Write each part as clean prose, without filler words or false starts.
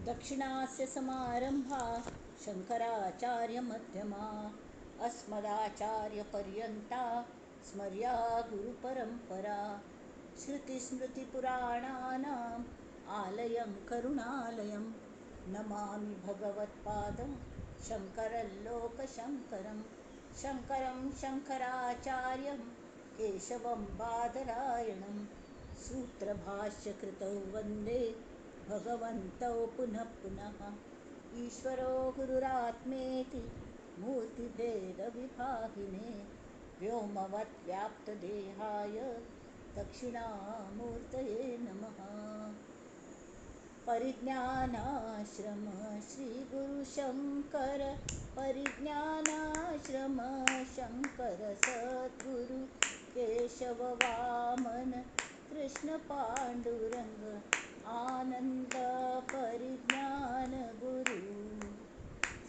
दक्षिणास्य समारंभा शंकराचार्यमध्यमा अस्मदाचार्यपर्यंता स्मर्या गुरुपरंपरा. श्रुतिस्मृतिपुराणानाम् आलयं करुणालयं नमामि भगवत्पादं शंकरं लोकशंकरं शंकरं शंकराचार्यं केशवं बादरायणं सूत्रभाष्यकृतौ वंदे भगवन्तौ पुनः पुनः. ईश्वरो गुरुरात्मेति मूर्तिभेदविभागिने व्योमवत् व्याप्तदेहाय दक्षिणामूर्तये नमः. परिज्ञानाश्रम श्री गुरुशंकर परिज्ञानाश्रम शंकर सद्गुरु केशव वामन कृष्ण पांडुरंग आनंद परिज्ञान गुरु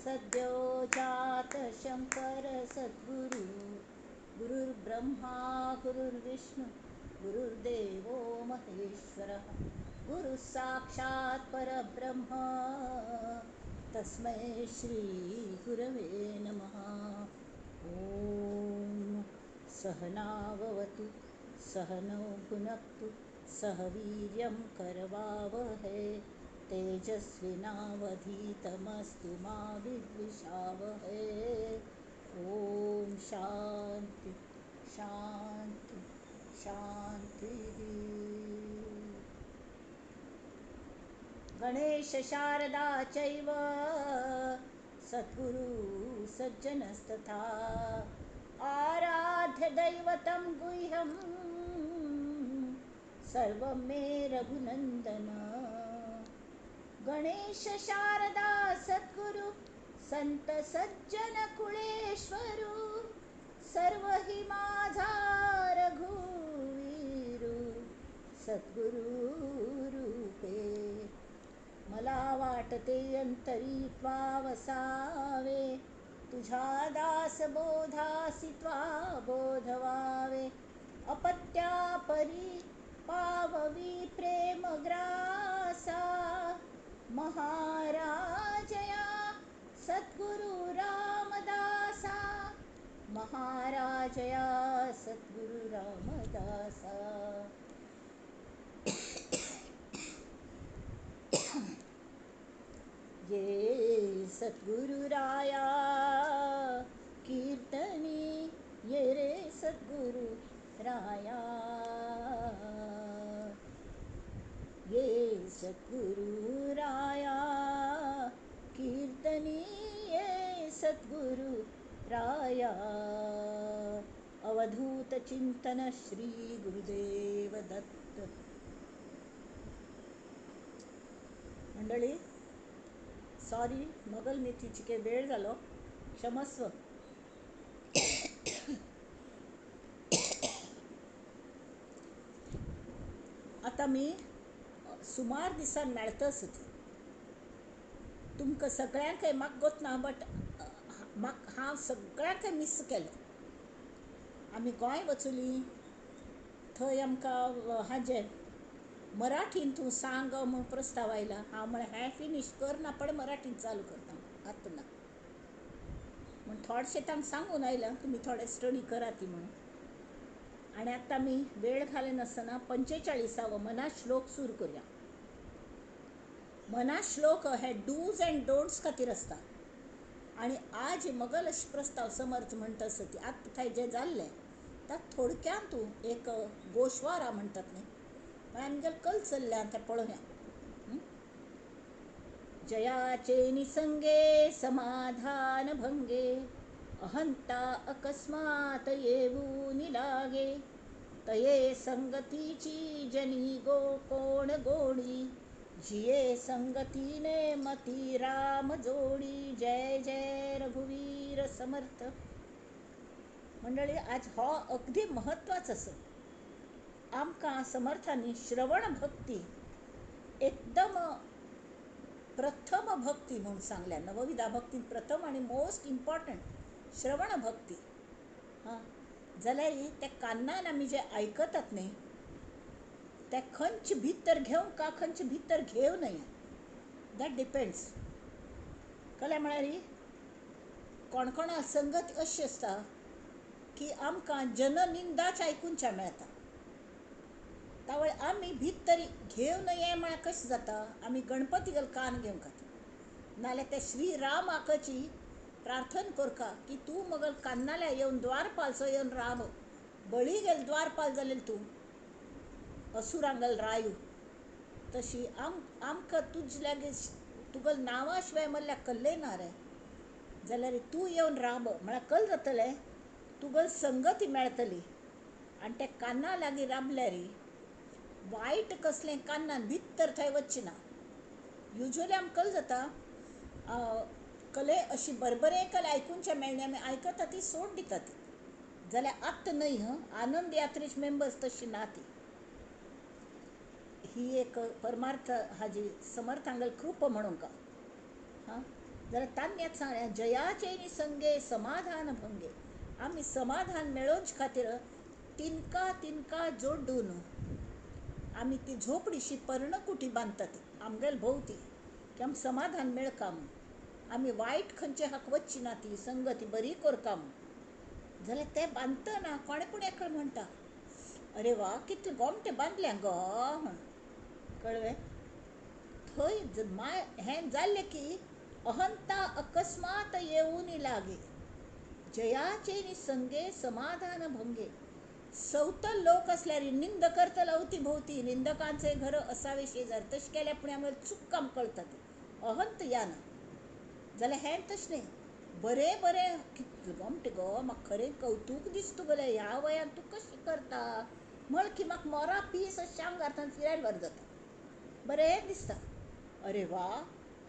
सद्यो जात शंकर सद्गुरु. गुरुर्ब्रह्मा गुरुर्विष्णु गुरुर्देवो महेश्वरः गुरु साक्षात् परब्रह्म तस्मै श्री गुरवे नमः. ॐ सहनाववतु सहनौ भुनक्तु सह वीर्यं करवावहै तेजस्विनावधीतमस्तु मा विद्विषावहै. ॐ शांती शांती शांती. गणेश शारदा चैव सद्गुरु सज्जनस्तथा आराध्य दैवतं गुह्यं सर्वं मे रघुनंदन. गणेश शारदा सद्गुरु संत सज्जन कुळेश्वरू सर्व हि माझा रघुवीरू सद्गुरु रूपे. मला वाटते अंतरी त्वा वसावे तुझ्या दास बोधासी त्वा बोधवावे. अपत्या परी पाववी प्रेमग्रासा महाराजया सद्गुरु रामदासा महाराजया सद्गुरु रामदासा. ये सद्गुरुराया कीर्तनी ये रे सद्गुरु राया ये सद्गुरुराया कीर्तनी ये सद्गुरु राया. अवधूत चिंतन श्री गुरुदेव दत्त. मंडळी सॉरी मगल नीतीची वेळ झालो, क्षमस्व. आता मी सुमार दिसान मेळतच तुमकां सगळ्यांकय म्हाका गोत ना बट म्हाका हांव सगळ्यांकय मीस केलो. आमी गोंय वचुली थंय आमकां हाजें मराठीन तूं सांग म्हूण प्रस्ताव आयला. हांव म्हळें हें फिनीश करना पण मराठीन चालू करता आतां ना म्हूण थोडशें तांकां सांगून आयलां तुमी थोडे स्टडी करात म्हणून. आनी आतां आमी वेळ घालनासतना 45वो मना श्लोक सुरू करुया. मना श्लोक हे डूज अँड डोंट्स खातीर आसता. आनी आज मगल अशें प्रस्ताव समर्थ म्हणटा आसता ती आतां थंय जें जाल्लें ताका थोडक्यान तूं एक गोशवारा म्हणटात न्ही म्हळ्यार आमगेलें कल चल्ल्या तें पळोवया. जयाचे निसंगे समाधान भंगे अहंता अकस्मात येऊन लागे तये संगतीची जनी गो कोण गोडी जिये संगतीने मती राम जोडी. जय जय रघुवीर समर्थ. मंडळी आज हो अगदी महत्वाचो आसा. आमकां समर्थांनी श्रवण भक्ती एकदम प्रथम भक्ती म्हणून सांगल्या. नवविधा भक्तीन प्रथम आणि मोस्ट इम्पॉर्टंट श्रवण भक्ती. हां जाल्यार त्या कान्नान आमी जे आयकतात न्ही ते खंयचे भितर घेवंक का खंयचे भितर घेवं नये That depends. कळ्ळें म्हळ्यार कोण कोणा संगत अशी आसता की आमकां जननिंदाच आयकुच्या मेळटा. तावळ आमी भितर घेवन हें म्हळ्यार कशें जाता, आमी गणपती गल कान घेवंक नाल्यार ते श्रीरामाकची प्रार्थना करका की तूं मगल कान्नाल्या येवन द्वारपालचो येवन राब, बळी गेल द्वारपाल जालें तूं असुरांगल रायू, तशी आमकां तुज लागीं तुगल नांवा शिवाय मल्ल्या कल्ले ना रे, जाल्यार तूं येवन राब म्हळ्यार कल जातलें, तुगल संगती मेळटली. आनी ते काना लागीं राबल्यार वायट कसलें कान्नान भितर थंय वचचें ना. युज्वली आमकां कल जाता कले अशी बरबरें कल आयकुचें मेळ्ळें आमी आयकता ती सोड दिता ती, जाल्यार आत्त न्हय हं आनंद यात्रेचे मेंबर्स तशी ना ती. ही एक परमार्थ हाजी समर्थांगल कृप म्हणूंक हां, जाल्यार तान्यात सांगलें जयाचे निसंगे समाधान भंगे, आमी समाधान मेळोवचे खातीर तिनका तिनका जोडून आमी ती झोपडीशी पर्णकुटी बांदतात आमगेल भोंवती की आमकां समाधान मेळका म्हूण, आमी वायट खंयचे हाका वचची ना ती संगती बरी करका म्हूण. जाल्यार ते बांदतना कोणें पूण एकलो म्हणटा अरे वा कितलें गोमटें बांदलें गो म्हूण, कळ्ळें? थंय माय हें जाल्लें की अहंता अकस्मात येवन लागे जयाचे निसंगे समाधान भंगे. सवतल लोक असल्यार निंद करतलो अवती भोवती, निंदकांचे घर असावे शेजार, तशें केल्यार पूण आमकां चूक काम कळटा ती अहंत याना. जाल्यार हें तशें न्ही, बरें बरें कितलें गोमटें गो म्हाका खरें कवतूक दिसता तुगेलें, ह्या वयान तूं कशें करता म्हळ की म्हाका मोरा पीस अशें आंगार फिरायला बरें जाता, बरें दिसता, अरे वा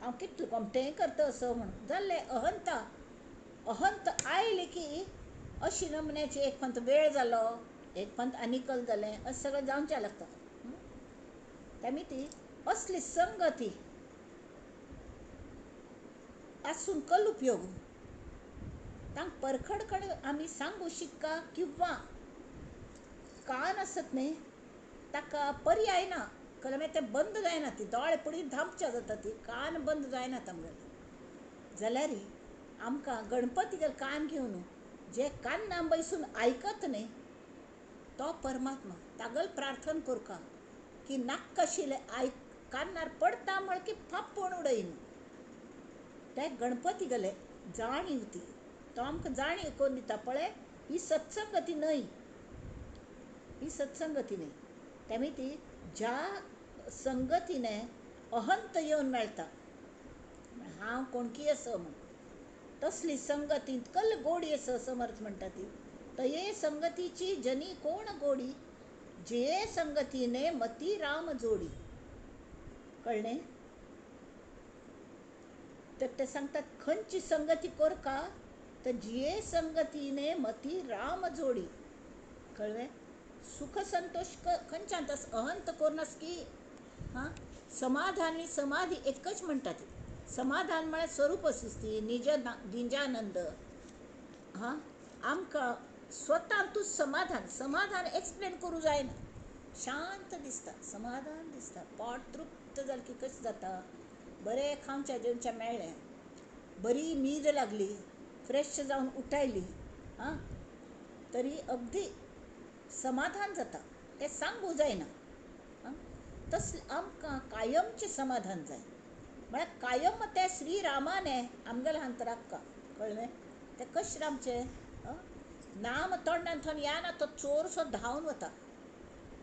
हांव कितलें गोमटें करता असो म्हूण. जाल्लें अहंता अहंत आयली की अशी नमन्याची एक पंत वेळ जालो, एक पंत आनिकल जालें, अशें सगळें जावचें लागता. तेमी ती असली संगती आसून कल उपयोग तांकां परखडकड आमी सांगू शिक्का किंवा कान आसत न्ही ताका पर्याय ना, कळ्ळें मागीर तें बंद जायना, ती दोळे पडी धांपच्या जाता ती कान बंद जायना आमगेले. जाल्यार आमकां गणपती कान घेवन जे कान्ना बैसून आयकत न्ही तो परमात्मा तागल प्रार्थना करका की नाक्क आशिल्लें आयक कान्नार पडटा म्हळ की फापून उडयन. ते गणपती गेले जाणीव ती तो आमकां जाणीव करून दिता, पळय ही सत्संगती न्हय, ही सत्संगती न्हय. तेमी ती ज्या संगतीने अहंत येवन मेळटा हांव कोणकी आसा म्हूण, तसली संगतींत कल गोडी आसा समर्थ म्हणटा ती, तये संगतीची जनी कोण गोडी जे संगतीने मती राम जोडी. कळ्ळें? तर ते सांगतात खंयची संगती करका तर जिये संगतीने मती राम जोडी. कळ्ळें? सुख संतोष खंयच्यान अहंत करून की हां समाधान आनी समाधी एकच म्हणटा ती. समाधान म्हळ्यार स्वरूप ती निज निजानंद. हां आमकां स्वतांतूच समाधान, समाधान एक्सप्लेन करूं जायना, शांत दिसता, समाधान दिसता, पोट तृप्त जालें की कशें जाता, बरें खावचें जेवचें मेळ्ळें, बरी न्हीद लागली, फ्रेश जावन उठायली आं तरी अगदी समाधान जाता, तें सांगू जायना. आं तसलें आमकां कायमचें समाधान जाय, म्हळ्यार कायम त्या श्रीरामाने आमगेल्या हांत राखका. कळ्ळें? तें कशें रावचें? नाम तोंडान थोन या ना तो चोरसो धांवन वता,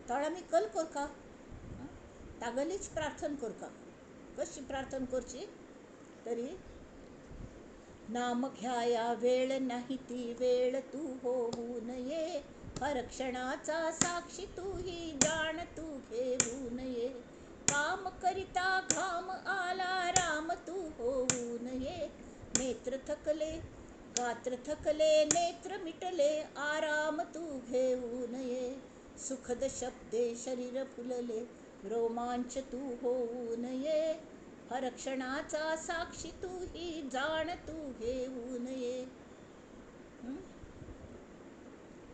तोळ आमी कल करका तागेलीच प्रार्थना करका. कशी प्रार्थना करची तरी नाम घ्याया वेळ नाही ती वेळ तू होऊ नये, हर क्षणाचा साक्षी तू ही जाण तू घेऊ नये, काम करिता घाम आला राम तू होऊ नये, नेत्र थकले गात्र थकले नेत्र मिटले आराम तू घेऊ नये, सुखद शब्दे शरीर फुलले रोमांच तू होऊ नये, हर क्षणाचा साक्षी तू ही जाण तू घेऊ नये,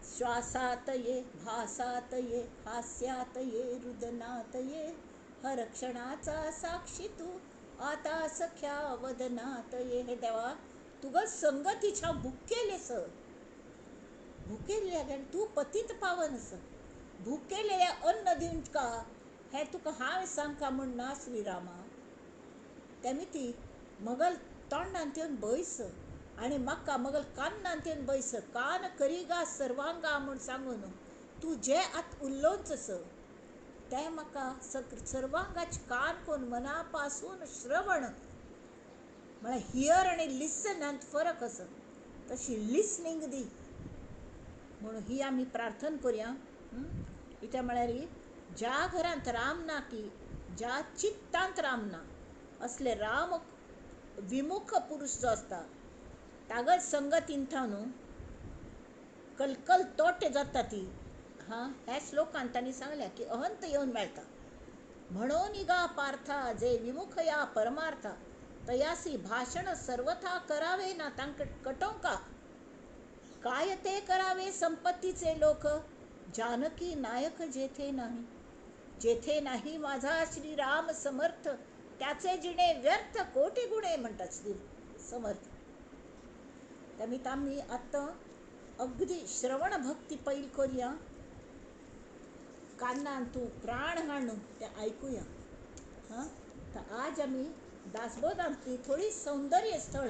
श्वासात ये भासात ये हास्यात ये रुदनात ये, हर क्षणाचा साक्षी तू आता सख्या वदनात ये. हे देवा तुगं संगतीच्या भुकेले स, भुकेल्ल्या तूं पतीत पावन आसा, भुकेलेल्या अन्न दिवन का हें तुका हांवें सांगका म्हूण ना श्रीरामा. तेमी ती मगल तोंडांत येवन बैस आनी म्हाका मगल कान्नांत येवन बैस, कान करिगा सर्वांगा म्हूण सांगून तूं जें आतां उलोवच आसा तें म्हाका सर्वांगाच कान कोन मना पासून श्रवण म्हळ्यार here आनी लिसन हांत फरक आसा, तशी लिसनींग दी म्हणून ही आमी प्रार्थना करुया. कित्याक म्हळ्यार ज्या घरांत राम ना की ज्या चित्तांत राम ना असले राम विमुख पुरुष जो आसता तागल संगतीन न्हू कलकल तोटे जाता ती. हां, ह्या श्लोकान तांणी सांगल्या की अहंत येवन मेळटा. म्हणून गा पार्था जे विमुख या परमार्था तयासी भाषण सर्वथा करावे ना तांक कटोंका, काय ते करावे संपत्तीचे लोक जानकी नायक जेथे नाही. जेथे नाही माझा श्रीराम समर्थ त्याचे जिणे व्यर्थ कोटी गुणे म्हणतात श्री समर्थ. त्यामुळे आमी आतां अगदी श्रवण भक्ती पैल करुया, कानान तूं प्राण हाडून तें आयकुया. हां, तर आज आमी दासबोधांतली थोडी सौंदर्य स्थळ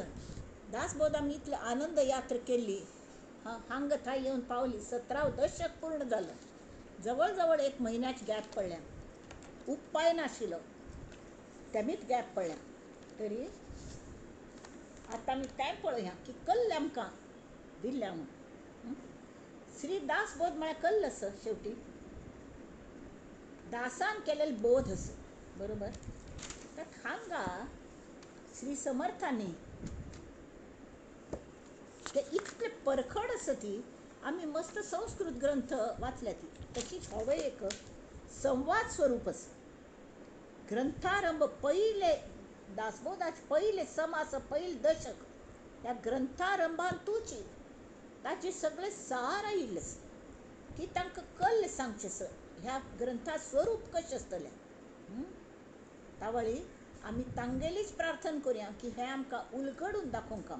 दासबोध आमी इतली आनंद यात्रा केल्ली. हां, हांगा थंय येवन पावली, 17 दशक पूर्ण जालें, जवळ जवळ एक म्हयन्याच गॅप पडल्या, उपाय नाशिल्लो तेमीच गॅप पडल्या. तरी आतां आमी तें पळोवया की कल्ल आमकां दिल्ल्या म्हूण. श्री दासबोध म्हळ्यार कल्ल आसा, शेवटी दासान केलेलो बोध आसा, बरोबर. तर हांगा श्री समर्थांनी ते इतले परखड आसा ती आमी मस्त संस्कृत ग्रंथ वाचल्या ती, तशीच होवय एक संवाद स्वरूप आसा. ग्रंथारंभ पयले दासबोधाचे पयले समास पयले दशक ह्या ग्रंथारंभांतूच ताचे सगळे सार आयिल्लें आसा की तांकां कल्ल सांगचें आसा ह्या ग्रंथा स्वरूप कशें आसतलें. तावळी आमी तांगेलीच प्रार्थना करुया की हें आमकां उलगडून दाखोवंक.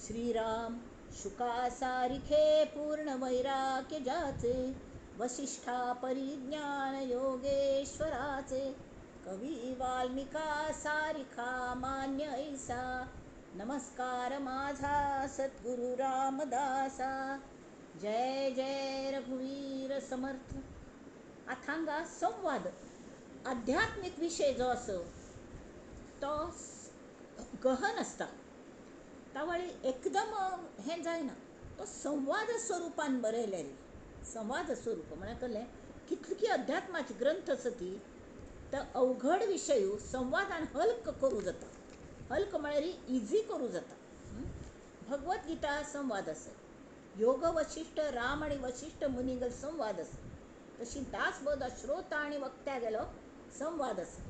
श्रीराम शुका सारिखे पूर्ण वैराग्य जाचे, वसिष्ठा परिज्ञान योगेश्वराचे, कवी वाल्मिका सारिखा मान्य ऐसा, नमस्कार माझा सद्गुरु रामदासा. जय जय रघुवीर समर्थ. आतां हांगा संवाद आध्यात्मीक विशय जो आसा तो गहन आसता, तावळी एकदम हें जायना, तो संवाद स्वरुपान बरयलेले. संवाद स्वरूप म्हळ्यार कसलें, कितली अध्यात्माचे ग्रंथ आसा ती तर अवघड विशय संवादान हल्क करूं जाता, हल्क म्हळ्यार इजी करूं जाता. भगवत गीता संवाद आसा, योग वशिष्ठ राम आनी वशिष्ठ मुनीगल संवाद आसा, तशी दासबोध श्रोता आनी वक्त्या गेलो संवाद आसा.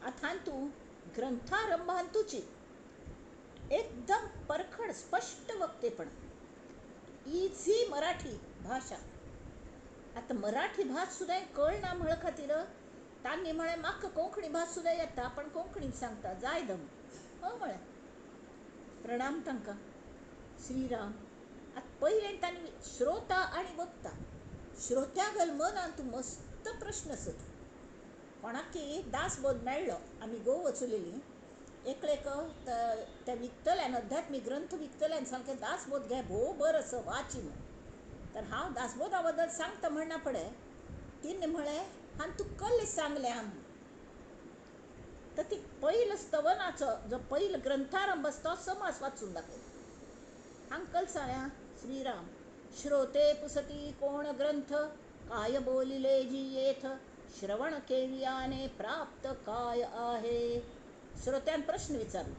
आतां तूं ग्रंथारंभांतूची एकदम परखड स्पश्ट वक्तेपण, इझी मराठी भाशा. आतां मराठी भास सुद्दां कळना म्हळ खातीर तांणी म्हळें म्हाका कोंकणी भास सुद्दां येता पण कोंकणीन सांगता जाय दम. हय म्हळें, प्रणाम तांकां श्रीराम. आतां पयलें तांणी श्रोता आनी वक्ता, श्रोत्या गल मनांत मस्त प्रश्न आसत. कोणाकी दासबोध मेळ्ळो, आमी गोवा वचुलेली एकलेक त्या विकतल्यान अध्यात्मीक ग्रंथ विकतल्यान सामकें दासबोध घे भोव बरो आसा वाची म्हूण. तर हांव दासबोधा बद्दल सांगता म्हणना पडे तिणें म्हळें हांवें तुका कल्ले सांगलें आम. तर ती पयलो स्तवनाचो जो पयलो ग्रंथारंभ आसा तो समास वाचून दाखयलो. हांगा कल सांगल्या श्रीराम श्रोते पुसती कोण ग्रंथ काय बोलिले जी येथ श्रवण केवियाने प्राप्त काय आहे. श्रोत्यान प्रश्न विचारलो,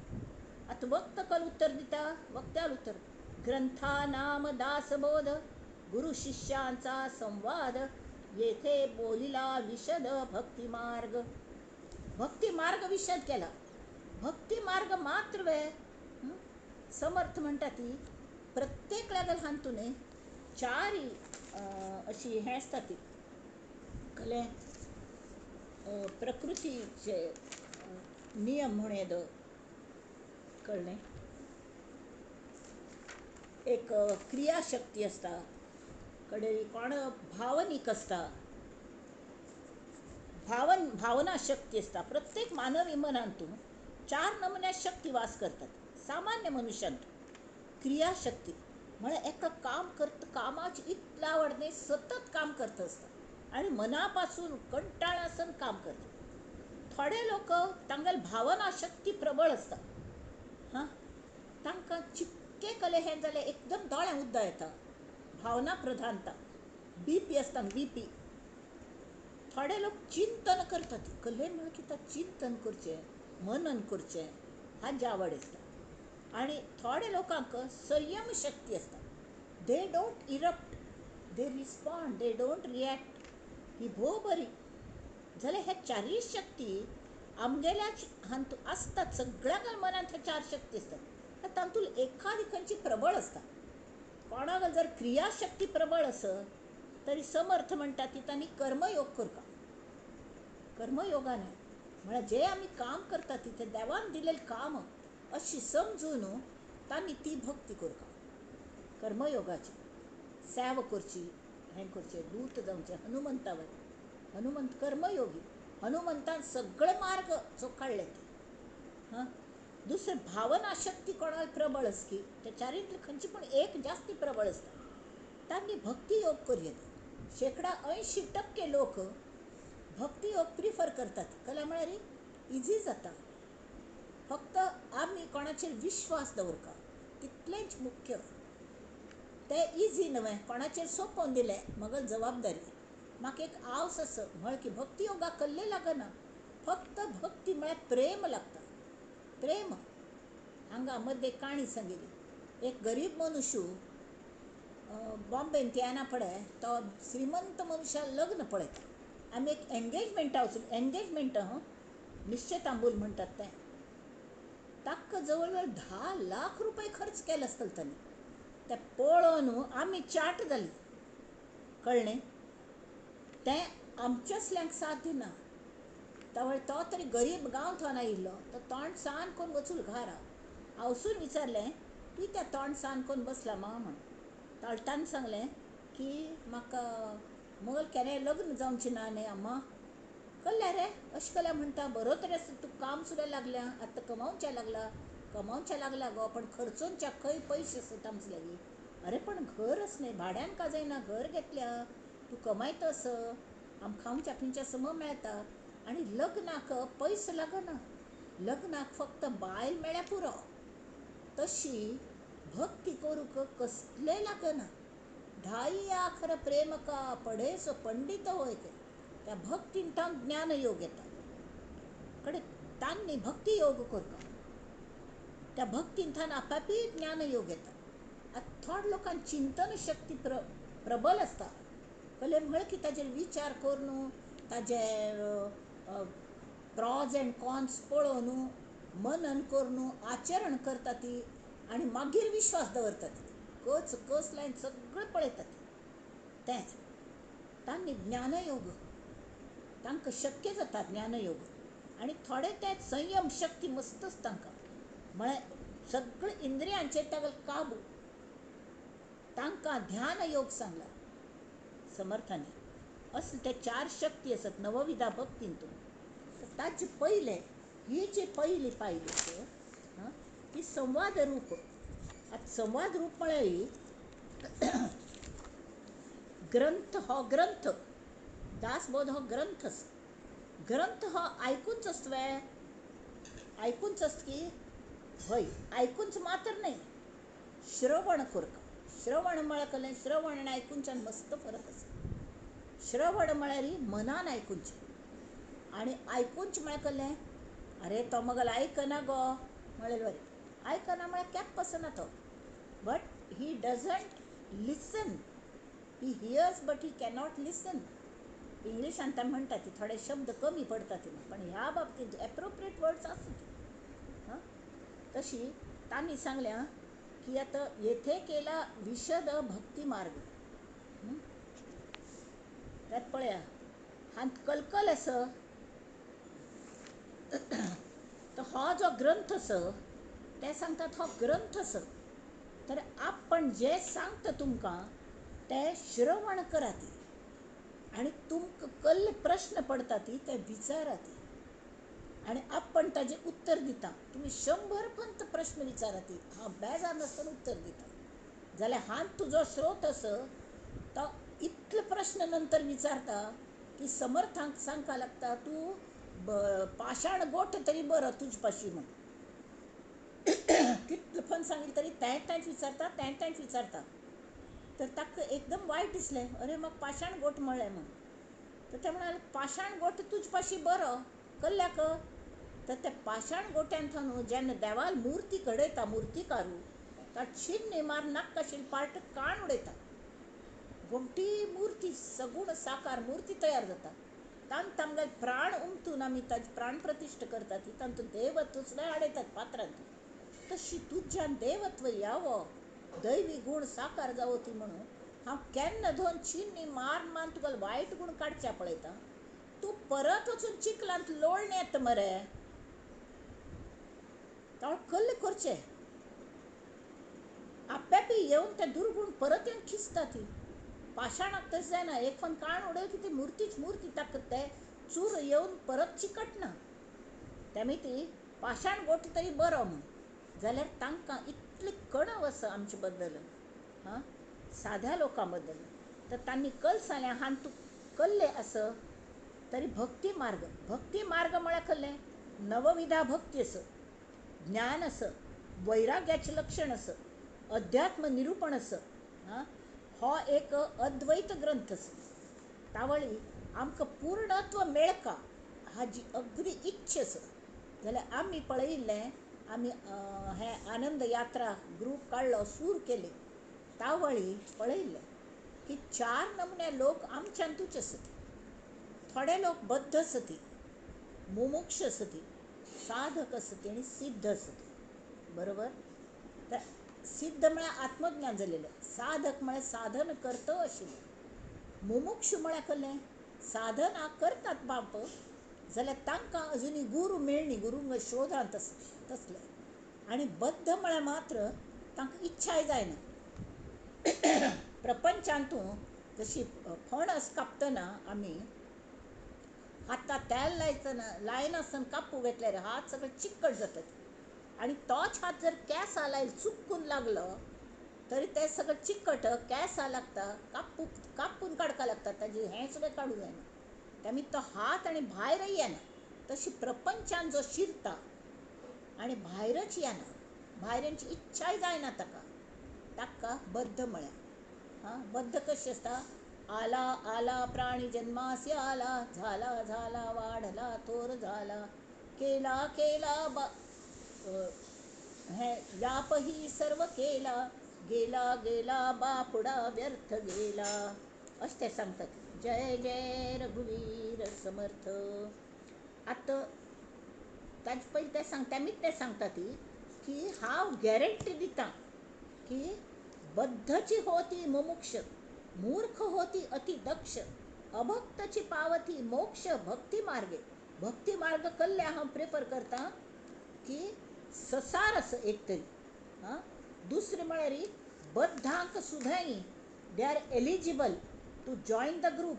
आतां वक्त कल उत्तर दिता, वक्त्याल उत्तर ग्रंथा नाम दासबोध गुरु शिष्यांचा संवाद येथे बोलिला विशद भक्तिमार्ग. भक्तिमार्ग विशद केला, भक्तिमार्ग मात्र वे समर्थ म्हणटा ती प्रत्येक लागल हातून चार अशी हें आसता ती कसलें प्रकृतीचे नियम म्हूण येदो कळ्ळें एक क्रियाशक्ती आसता कडेन कोण भावनीक आसता भावना शक्ती आसता. प्रत्येक मानवी मनांतू चार नमुन्या शक्ती वास करतात सामान्य मनुष्यांत. क्रियाशक्ती म्हळ्यार एका काम करता कामाची इतलें आवड न्ही सतत काम करता आसता आनी मना पासून कंटाळ आसन काम करता. थोडे लोक तांगेली भावना शक्ती प्रबळ आसता. हां, तांकां चिक्के कले हें जाल्यार एकदम दोळ्यां उद्दां येता. भावना प्रधानता बी पी आसता बी पी. थोडे लोक चिंतन करतात कले म्हळ्यार कितें चिंतन करचें मनन करचें हाजी आवड आसता. आनी थोडे लोकांक संयम शक्ती आसता. They don't erupt, they respond, they don't react. ही भोव बरी जाल्यार ह्या चारूय शक्ती आमगेल्या हातूंत आसतात. सगळ्यांक मनांत ह्या चार शक्ती आसतात. तातूंत एखादी खंयची प्रबळ आसता. कोणाक जर क्रियाशक्ती प्रबळ आसत तरी समर्थ म्हणटा ती तांणी कर्मयोग करता. कर्मयोगान म्हळ्यार जे आमी काम करता तिथे देवान दिलेलें काम अशी समजून तांणी ती भक्ती करता. कर्मयोगाची सेवा करची, हें करचें, दूत जावचें हनुमंतावर. हनुमंत कर्मयोगी, हनुमंतान सगळे मार्ग चोखाळ्ळे ते. हां, दुसरें भावना शक्ती कोणाक प्रबळ आसकी त्या चारींतली खंयची पूण एक जास्ती प्रबळ आसता तांणी भक्ती योग करूं. 80% लोक भक्ती योग प्रिफर करतात. कला म्हळ्यार इजी जाता. फक्त आमी कोणाचेर विश्वास दवरता तितलेंच मुख्य. तें इजी न्हय कोणाचेर सोंपोवन दिलें मगल जबाबदारी. म्हाका एक आवस आसा म्हळ की भक्ती योगा कल्ले लागना. फक्त भक्ती म्हळ्यार प्रेम लागता. प्रेम. हांगा मद्दे काणी सांगिल्ली. एक गरीब मनुष्य बॉम्बेन येना पडे तो श्रीमंत मनशां लग्न पळयता. आमी एक एंगेजमेंटा वचून एंगेजमेंट निश्चय तांबूल म्हणटात तें. ताका जवळ जवळ 10 लाख रुपये खर्च केले आसतले तांणी. तें पळोवन आमी चाट जाली. कळ्ळें तें आमच्या असल्यांक साथ दिना. तो तरी गरीब गांव थंय आयिल्लो तो तोंड सान करून वचूल घरा. हांवसून विचारलें तूं त्या तोंड सान करून बसला मा म्हण. ताळटान सांगलें की म्हाका मगल केन्नाय लग्न जावचें ना न्ही अम्मा. कल्ल्या रे अशें कल्या म्हणटा बरो तरी आसा तूं काम सुद्दां लागल्या आतां कमावच्या लागला कमावच्या लागला गो पण खर्चोनच्या खंय पयशे आसता आमचे लागीं. अरे पण घर आस न्ही भाड्यान का जायना घर घेतल्या तूं कमायत आस आमकां खावच्या पिवच्या सम मेळटा आनी लग्नाक पयसो लागना. लग्नाक फक्त बायल मेळ्ळ्या पुरो. तशी भक्ती करूंक कसलें लागना. ढाई आखर प्रेम का पढे सो पंडित होय. त्या भक्तीन तांक ज्ञानयोग येता. कडे तांणी भक्ती योग करता. त्या भक्तीन थान आपापी ज्ञानयोग येता. आतां थोडे लोकांक चिंतन शक्ती प्रबल आसता. कले म्हळ की ताजेर विचार करून ताजे प्रॉज एंड कॉन्स पळोवन मनन करून आचरण करता ती आनी मागीर विश्वास दवरता ती. कच कस लायन सगळें पळयतात तेंच तांणी ज्ञानयोग तांकां शक्य जाता ज्ञानयोग. आनी थोडे ते संयम शक्ती मस्तच तांकां म्हळ्यार सगळे इंद्रियांचेर ताका काबू. तांकां ध्यान योग सांगला समर्थांनी. असले ते चार शक्ती आसात नवविधा भक्तींतून. ताचे पयले ही जी पयली पायली आसा ती संवाद रूप. आतां संवाद रूप म्हळ्यार ग्रंथ हो ग्रंथ दासबोध हो ग्रंथ आसा. ग्रंथ हो आयकूनच आसता वे आयकूनच आसता की हय आयकूनच मात्र न्हय श्रवण करता. श्रवण म्हळ्यार कसलें श्रवण आनी आयकुनच्यान मस्त फरक आसा. श्रवण म्हळ्यार मनान आयकुचें आनी आयकुचें म्हळ्यार कसलें अरे तो मगल आयकना गो म्हळ्यार बरें आयकना म्हळ्यार कॅप आसना तो. But he doesn't listen. He hears but he cannot listen. इंग्लिशान ते म्हणटा ती थोडे शब्द कमी पडटा ती पण ह्या बाबतींत एप्रोप्रिएट वर्ड्स आसता ती. हां, तशी तांणी सांगल्या की आतां येथे केला विशद भक्ती मार्ग. त्यात पळया हांत कलकल आसा. तर हो जो ग्रंथ आसा ते सांगतात हो ग्रंथ आसा, तर आपण जे सांगता तुमकां ते श्रवण करात आनी तुमकां कल्ले प्रश्न पडटा ती ते विचारात आनी आपण ताजें उत्तर दिता. तुमी 100 पंत प्रश्न विचारात, हांव बेजार नासतना उत्तर दिता. जाल्यार हांत तुजो स्रोत आसा तो इतले प्रश्न नंतर विचारता की समर्थांक सांगपाक लागता तूं पाशाण गोठ तरी बरो तुजे पाशी म्हूण. कितले पण सांगलें तरी तें तेंच विचारता, तें तेंच विचारता. तर ताका एकदम वायट दिसलें, अरे म्हाका पाशाण गोठ म्हळ्ळें म्हूण. तर ते म्हणाले पाशाण गोठ तुजे पाशी बरो कल्ल्याक. तर त्या पाशाण गोट्यान जेन्ना देवाल मुर्ती घडयता मुर्तीकारू ताका चिन्नी मार नाका आशिल्ले पार्ट काण उडयता, गोमटी मुर्ती सगूण साकार मुर्ती तयार जाता. तांत आमगे प्राण उमतून आमी ताजी प्राण प्रतिश्ठा करतात, तातूंत देवत्व सुद्दां हाडयतात पात्रांत. तशी तुज्यान देवत्व यावो, दैवी गूण साकार जावो ती म्हणून हांव केन्ना धरून चिन्नी मार मारून तुका वायट गूण काडच्या पळयता, तूं परत वचून चिखलांत लोळण येता मरे. ताळ कल्ले करचे आप्यापी येवन ते दुर्गूण परत येवन खिसता ती. पाशाणाक तशें जायना, एक फावट काण उडय की ती मुर्तीच मुर्ती ताका ते चूर येवन परत चिकटना. तेमी ती पाशाण गोठ तरी बरो म्हूण. जाल्यार तांकां इतली कणव आसा आमचे बद्दल, हां साद्या लोकां बद्दल. तर तांणी कल सांगलें हांव तूं कल्ले आसा तरी भक्ती मार्ग, भक्ती मार्ग म्हळ्यार कसलें नवविधा भक्ती आसा, ज्ञान आसा, वैराग्याचें लक्षण आसा, अध्यात्म निरुपण आसा. हां हो एक अद्वैत ग्रंथ आसा. तावळी आमकां पूर्णत्व मेळका हाजी अगदी इच्छा आसा. जाल्यार आमी पळयिल्लें, आमी हे आनंद यात्रा ग्रूप काडलो, सूर केले, तावळी पळयिल्लें की 4 नमुने लोक आमच्यांतूच आसत. थोडे लोक बद्ध आसती, मुमुक्ष आसती, साधक आसती आनी सिद्ध आसती. बरोबर? तर सिद्ध म्हळ्यार आत्मज्ञान जालेलें, साधक म्हळ्यार साधन करतो आशिल्लें, मुमुक्ष म्हळ्यार कसलें साधना करतात बाप, जाल्यार तांकां अजुनूय गुरू मेळ्ळी, गुरू शोधांत तसले. आनी बद्ध म्हळ्यार मात्र तांकां इच्छाय जायना. प्रपंचांतू जशी फणस कापतना आमी हाता तेल लायतना लायनासतना कापूं घेतल्यार हात सगळे चिकट जातात, आनी तोच हात जर केंसा लायल चुकून लागलो तरी ते सगळें चिकट केंसा लागता, कापून काडपाक लागता, ताजें हें सगळें काडूंक जायना. तेमी तो हात आनी भायरय येना. तशी प्रपंचान जो शिरता आनी भायरच येना, भायर येवची इच्छाय जायना ताका, ताका बद्ध म्हळ्यार. हां बद्ध कशें आसता, आला आला प्राणी जन्मासी आला, झाला झाला वाढला थोर झाला, केला केला बा हे यापही सर्व केला, गेला गेला बापुडा व्यर्थ गेला, अशें ते सांगतात. जय जय रघुवीर समर्थ. आतां ताजे पयलीं ते सांगता, आमीच ते सांगता ती की हांव गॅरंटी दिता की बद्धची होती मुमुक्ष, मूर्ख होती अति दक्ष, अभक्तची पावती मोक्ष भक्ती मार्गे. भक्ती मार्ग कल्ले हांव प्रेफर करता की ससार आसा एक तरी. हां दुसरें म्हळ्यार बद्धांक सुद्दां they are eligible to join the group.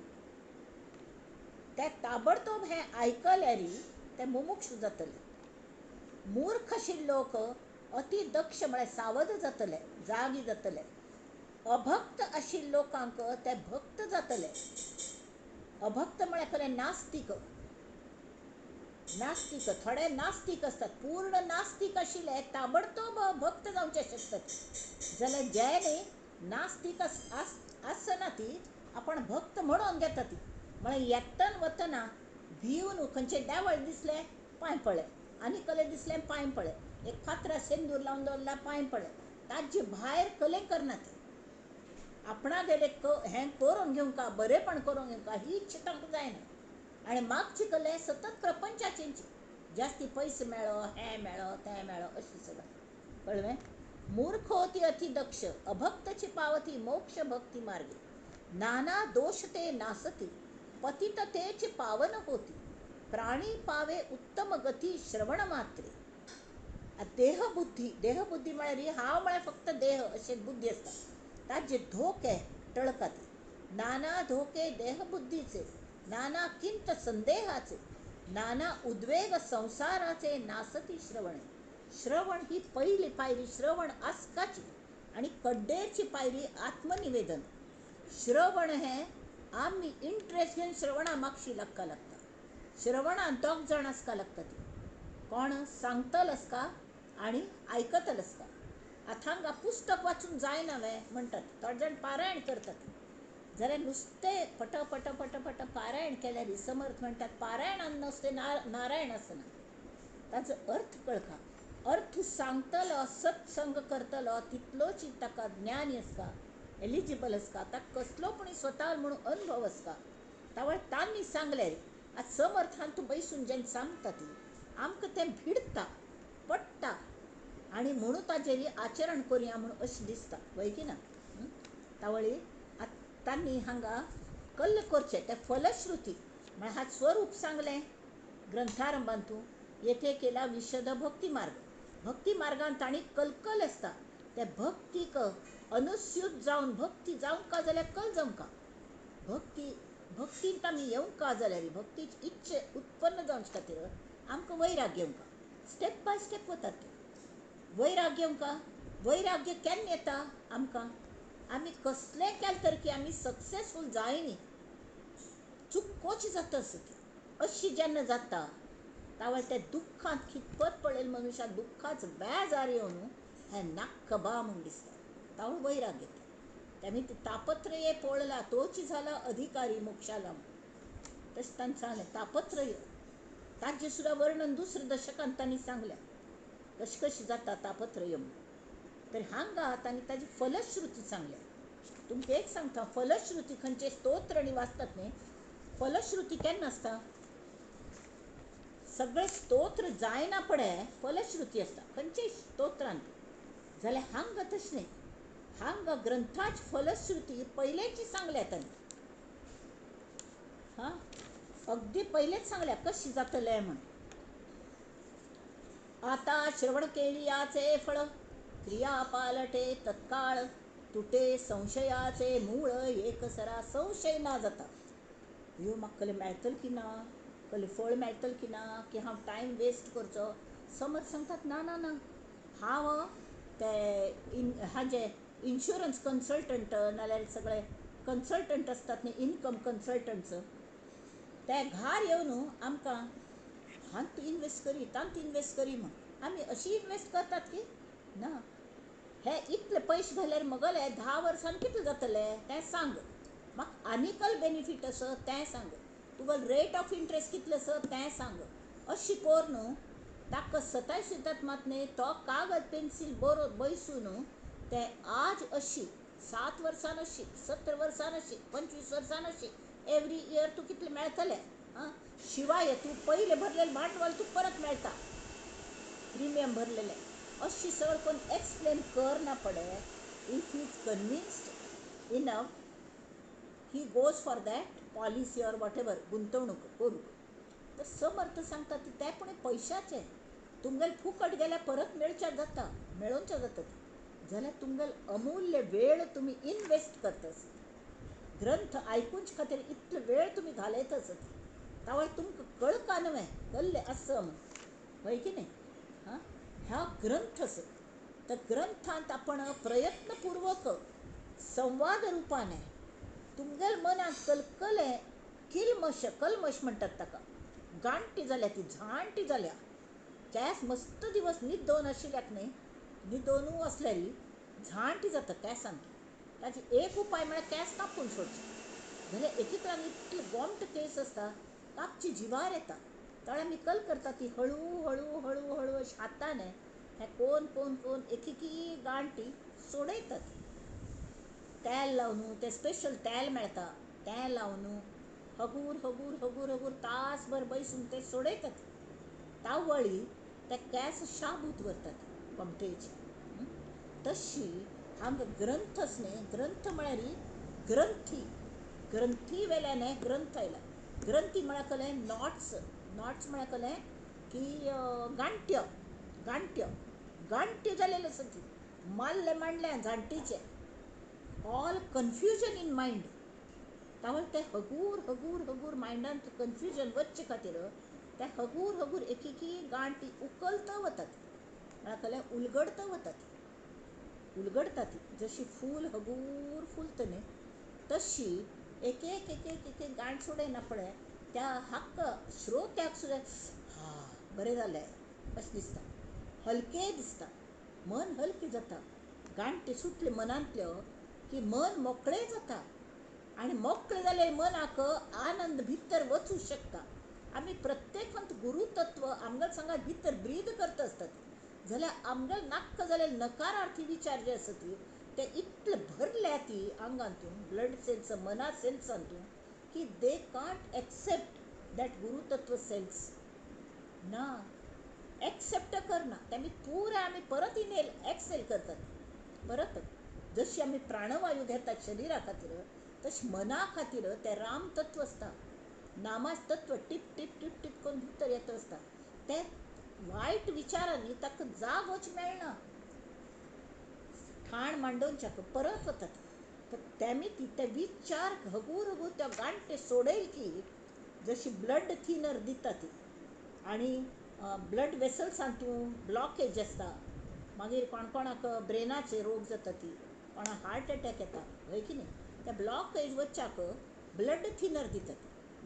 ते ताबडतोब हें आयकल्यार ते मुमुक्ष जातले. मूर्ख आशिल्ले लोक अति दक्ष म्हळ्यार सावध जातले, जागी जातले. अभक्त आशिल्ले लोकांक ते भक्त जातले. अभक्त म्हळ्यार खरें नास्तीक, नास्तीक थोडे नास्तीक आसतात, पूर्ण नास्तीक आशिल्ले ताबडतोब भक्त जावचे शकतात. जाल्यार जे न्ही नास्तीक आसना ती आपण भक्त म्हणून घेता ती, म्हळ्यार येतना वतना भिवन खंयचें देवळ दिसलें पांय पळय, आनी कले दिसलें पांय पळय, एक फातरा सेंदूर लावन दवरला पांय पळय, ताजे भायर कले करना ते. आपणागेले हें करून घेवंक, बरेंपण करून घेवंक ही इच्छा तांकां जायना. आनी मागची कले सतत प्रपंचाची, जास्ती पयशे मेळो, हें मेळो, तें मेळो, अशें सगळें. कळ्ळें? मूर्ख होती अति दक्ष, अभक्तची पावती मोक्ष भक्ती मार्गे. नाना दोष ते नासती, पतित तेच पावन होती, प्राणी पावे उत्तम गती श्रवण मात्रे. देहबुद्धी, देहबुद्धी म्हळ्यार हांव म्हळ्यार फक्त देह अशें बुद्धी आसता, ताजे धोके टळकात. नाना धोके देहबुद्धीचे, नाना किंत संदेहाचे, नाना उद्वेग संसाराचे नासती श्रवणे. श्रवण ही पहिली पायरी, श्रवण आसकाची आनी कड्डेची पायरी आत्मनिवेदन. श्रवण हें आमी इंट्रस्ट घेवन श्रवणा मागशी लागका लागता. श्रवणान दोग जाण आसका लागता, ती कोण सांगतल आसका आनी आयकतल आसका. आतां हांगा पुस्तक वाचून जायना वे म्हणटात, थोडे जाण पारायण करतात जाल्यार नुस्तें पट पट पट पट पारायण केल्यार समर्थ म्हणटात पारायणान नुस्तें नारायण आसना. ताचो अर्थ कळका, अर्थ सांगतलो सत्संग करतलो तितलोच ताका ज्ञानी आसता, एलिजिबल आसता, ताका कसलो पण स्वता म्हणून अनुभव आसता. तावळ तांणी सांगलें आतां समर्थान तूं बैसून जेन्ना सांगता ती आमकां तें भिडता पडटा आनी म्हणून ताजेर आचरण करुया म्हणून अशें दिसता, वय की ना. तावळी आतां तांणी हांगा कल्ल करचें तें फलश्रुती म्हळ्यार हा स्वरूप सांगलें ग्रंथारंभान तूं येथे केला विशद भक्ती मार्ग. भक्ती मार्गान तांणी कलकल आसता ते भक्तीक अनुस्यूत जावन भक्ती जावंक का जाल्यार कल जावंक का, भक्ती भक्तींत आमी येवंक का जाल्यार भक्तीची इच्छे उत्पन्न जावचे खातीर आमकां वैराग्य येवंक का. स्टेप बाय स्टेप वतात ते. वैराग्य येवंक का, वैराग्य केन्ना येता आमकां, आमी कसलें केलें तर की आमी सक्सेसफूल जायनी, चुकोच जाता आसता ती. अशी जेन्ना जाता तावळ त्या दुख्खांत खितपत पडलेल्या मनुष्याक दुख्खाच बेजार येवन हें नाक्क बा म्हूण दिसता, तावळ वैराग्य येता. तेमी तापत्रये पळला तोच जाला अधिकारी मोक्षाला म्हूण तशें तांणी सांगलें. तापत्रय ताचें सुद्दां वर्णन दुसऱ्या दशकांत तांणी सांगलें कशें कशें जाता तापत्रय म्हूण. तर हांगा तांणी ताजी फलश्रुती सांगल्या. तुमकां एक सांगता, फलश्रुती खंयचे स्तोत्र आनी वाचतात न्ही, फलश्रुती केन्ना आसता, सगळे स्तोत्र जायना पडे फलश्रुती आसता खंयचे स्तोत्रांत. जाल्यार हांगा तशें न्ही, हांगा ग्रंथाच फलश्रुती पयलेची सांगल्या तांणी, हां अगदी पयलेच सांगल्या कशी जातलें म्हूण. आता श्रवण केलियाचे फळ क्रिया पालटे तत्काळ, तुटे संशयाचे मूळ एकसरा. संशय ना जाता, ह्यो म्हाका कले मेळटलें की ना, कले फळ मेळटलें की ना, की हांव टायम वेस्ट करचो. समर्थ सांगतात ना ना ना, हांव ते हाजे इन्शुरन्स कन्सल्टंट नाल्यार सगळे कन्सल्टंट आसतात न्ही, इनकम कन्सल्टंट्स, ते घार येवन आमकां हांत इन्वेस्ट करी तांत इन्वेस्ट करी म्हूण आमी अशी इन्वेस्ट करतात की ना, हे इतले पयशे घाल्यार मगले 10 वर्सान कितले जातले तें सांग, म्हाका आनिकल बेनिफीट आसा तें सांग, तुगेलो रेट ऑफ इंट्रस्ट कितलो आसा तें सांग. अशी करून ताका सतायस येतात मात न्ही, तो कागद पेन्सील बरो बैसून ते आज अशी 7 वर्सान अशी 17 वर्सान अशी 25 वर्सान अशी एवरी इयर तूं कितले मेळटले, आं शिवाय तूं पयलें भरलेलें भांडवल तूं परत मेळटा प्रिमियम भरलेलें. अशी सगळें कोण एक्सप्लेन करना पडे. If he is convinced enough he goes for that policy or whatever गुंतवणूक करूंक. तर समर्थ सांगता ती तें पण पयशाचें, तुमगेलें फुकट गेल्यार परत मेळच्या जाता, मेळोवच्या जाता ती, जाल्यार तुमगेलो अमूल्य वेळ तुमी इन्वेस्ट करता आसत, ग्रंथ आयकुचे खातीर इतलो वेळ तुमी घालयता आसत, तावळ तुमकां कळका न्हय कल्लें आसा म्हूण, हय की न्ही. हां, ह्या ग्रंथ आसा त्या ग्रंथांत आपण प्रयत्नपूर्वक संवाद रुपान तुमगेल्या मनांत कलकलें किल्मश, कल्मश म्हणटात ताका, गांठी जाल्या ती झांटी जाल्या, केंस मस्त दिवस न्हिदोवन आशिल्ल्याक न्ही, न्हिदोवनू आसल्यार झांटी जाता केंसांत. ताचे एक उपाय म्हळ्यार केंस कापून सोडचे. जाल्यार एक एकदां इतले गोमट केंस आसता कापची जिवार येता, ताणें आमी कल करता ती हळू हळू हळू हळू अशें हातान हें कोन कोन कोन एक एक गांठी सोडयतात. तेल लावन, तें स्पेशल तेल मेळटा तें लावन हगूर हगूर हगूर हगूर तासभर बैसून ते सोडयतात. तावळी ते केंस शाबूत करतात गोमटेचे. तशी हांगा ग्रंथच न्ही, ग्रंथ म्हळ्यार ग्रंथी, ग्रंथी वेल्यान हें ग्रंथ आयला. ग्रंथी म्हळ्यार कलें नॉट्स, नॉट्स म्हळ्यार कलें की गांठ्य, गांठ्य, गांठ्य जालेलें आसा ती माल्ले मांडल्या जाणटीचे, ऑल कन्फ्युजन इन मायंड. तावळ ते हगूर हगूर हगूर मायंडांत कन्फ्युजन वचचे खातीर ते हगूर हगूर एकेकी गांठ उकलत वतात, म्हळ्यार कलें उलगडत वतात, उलगडटा ती जशी फूल हगूर फुलत न्ही तशी एक एक एक एक एक एक गांठ सोडयना पळय त्या हक्क श्रोत्याक सुद्दां हा बरें जालें अशें दिसता, हलकें दिसता, मन हलकें जाता. गांठी सुटले मनांतल्यो की मन मोकळें जाता आनी मोकळें जालें मनाक आनंद भितर वचूं शकता. आमी प्रत्येकांत गुरुतत्व आमगेल्या सांगात भितर ब्रीद करता आसतात जाल्यार आमगेले नाक्क जाल्यार नकारार्थी विचार जे आसा ती ते इतले भरल्या ती आंगांतून ब्लड सेल्स मना सेल्सांतून की they can't accept that गुरुतत्व सेल्स ना, एक्सेप्ट करना. ते आमी पुराय आमी परत इनहेल एक्सेल करतात, परत जशी आमी प्राणवायू घेतात शरिरा खातीर तशें मना खातीर तें राम तत्व आसता, नामाच तत्व टिप टिप टिप टिप करून भितर येत आसता. ते वायट विचारांनी ताका जागोच मेळना, ठाण मांडोवच्याक परत वतात. तर तेमी ते विचार हगूर हगूर त्या गांठे सोडयल की जशी ब्लड थिनर दिता ती आनी ब्लड वेसल्सांतून ब्लॉकेज आसता, मागीर कोण कोणाक ब्रेनाचे रोग जाता ती, कोणाक हार्ट एटॅक येता, हय की न्ही, त्या ब्लॉकेज वच्च्याक ब्लड थिनर दितात.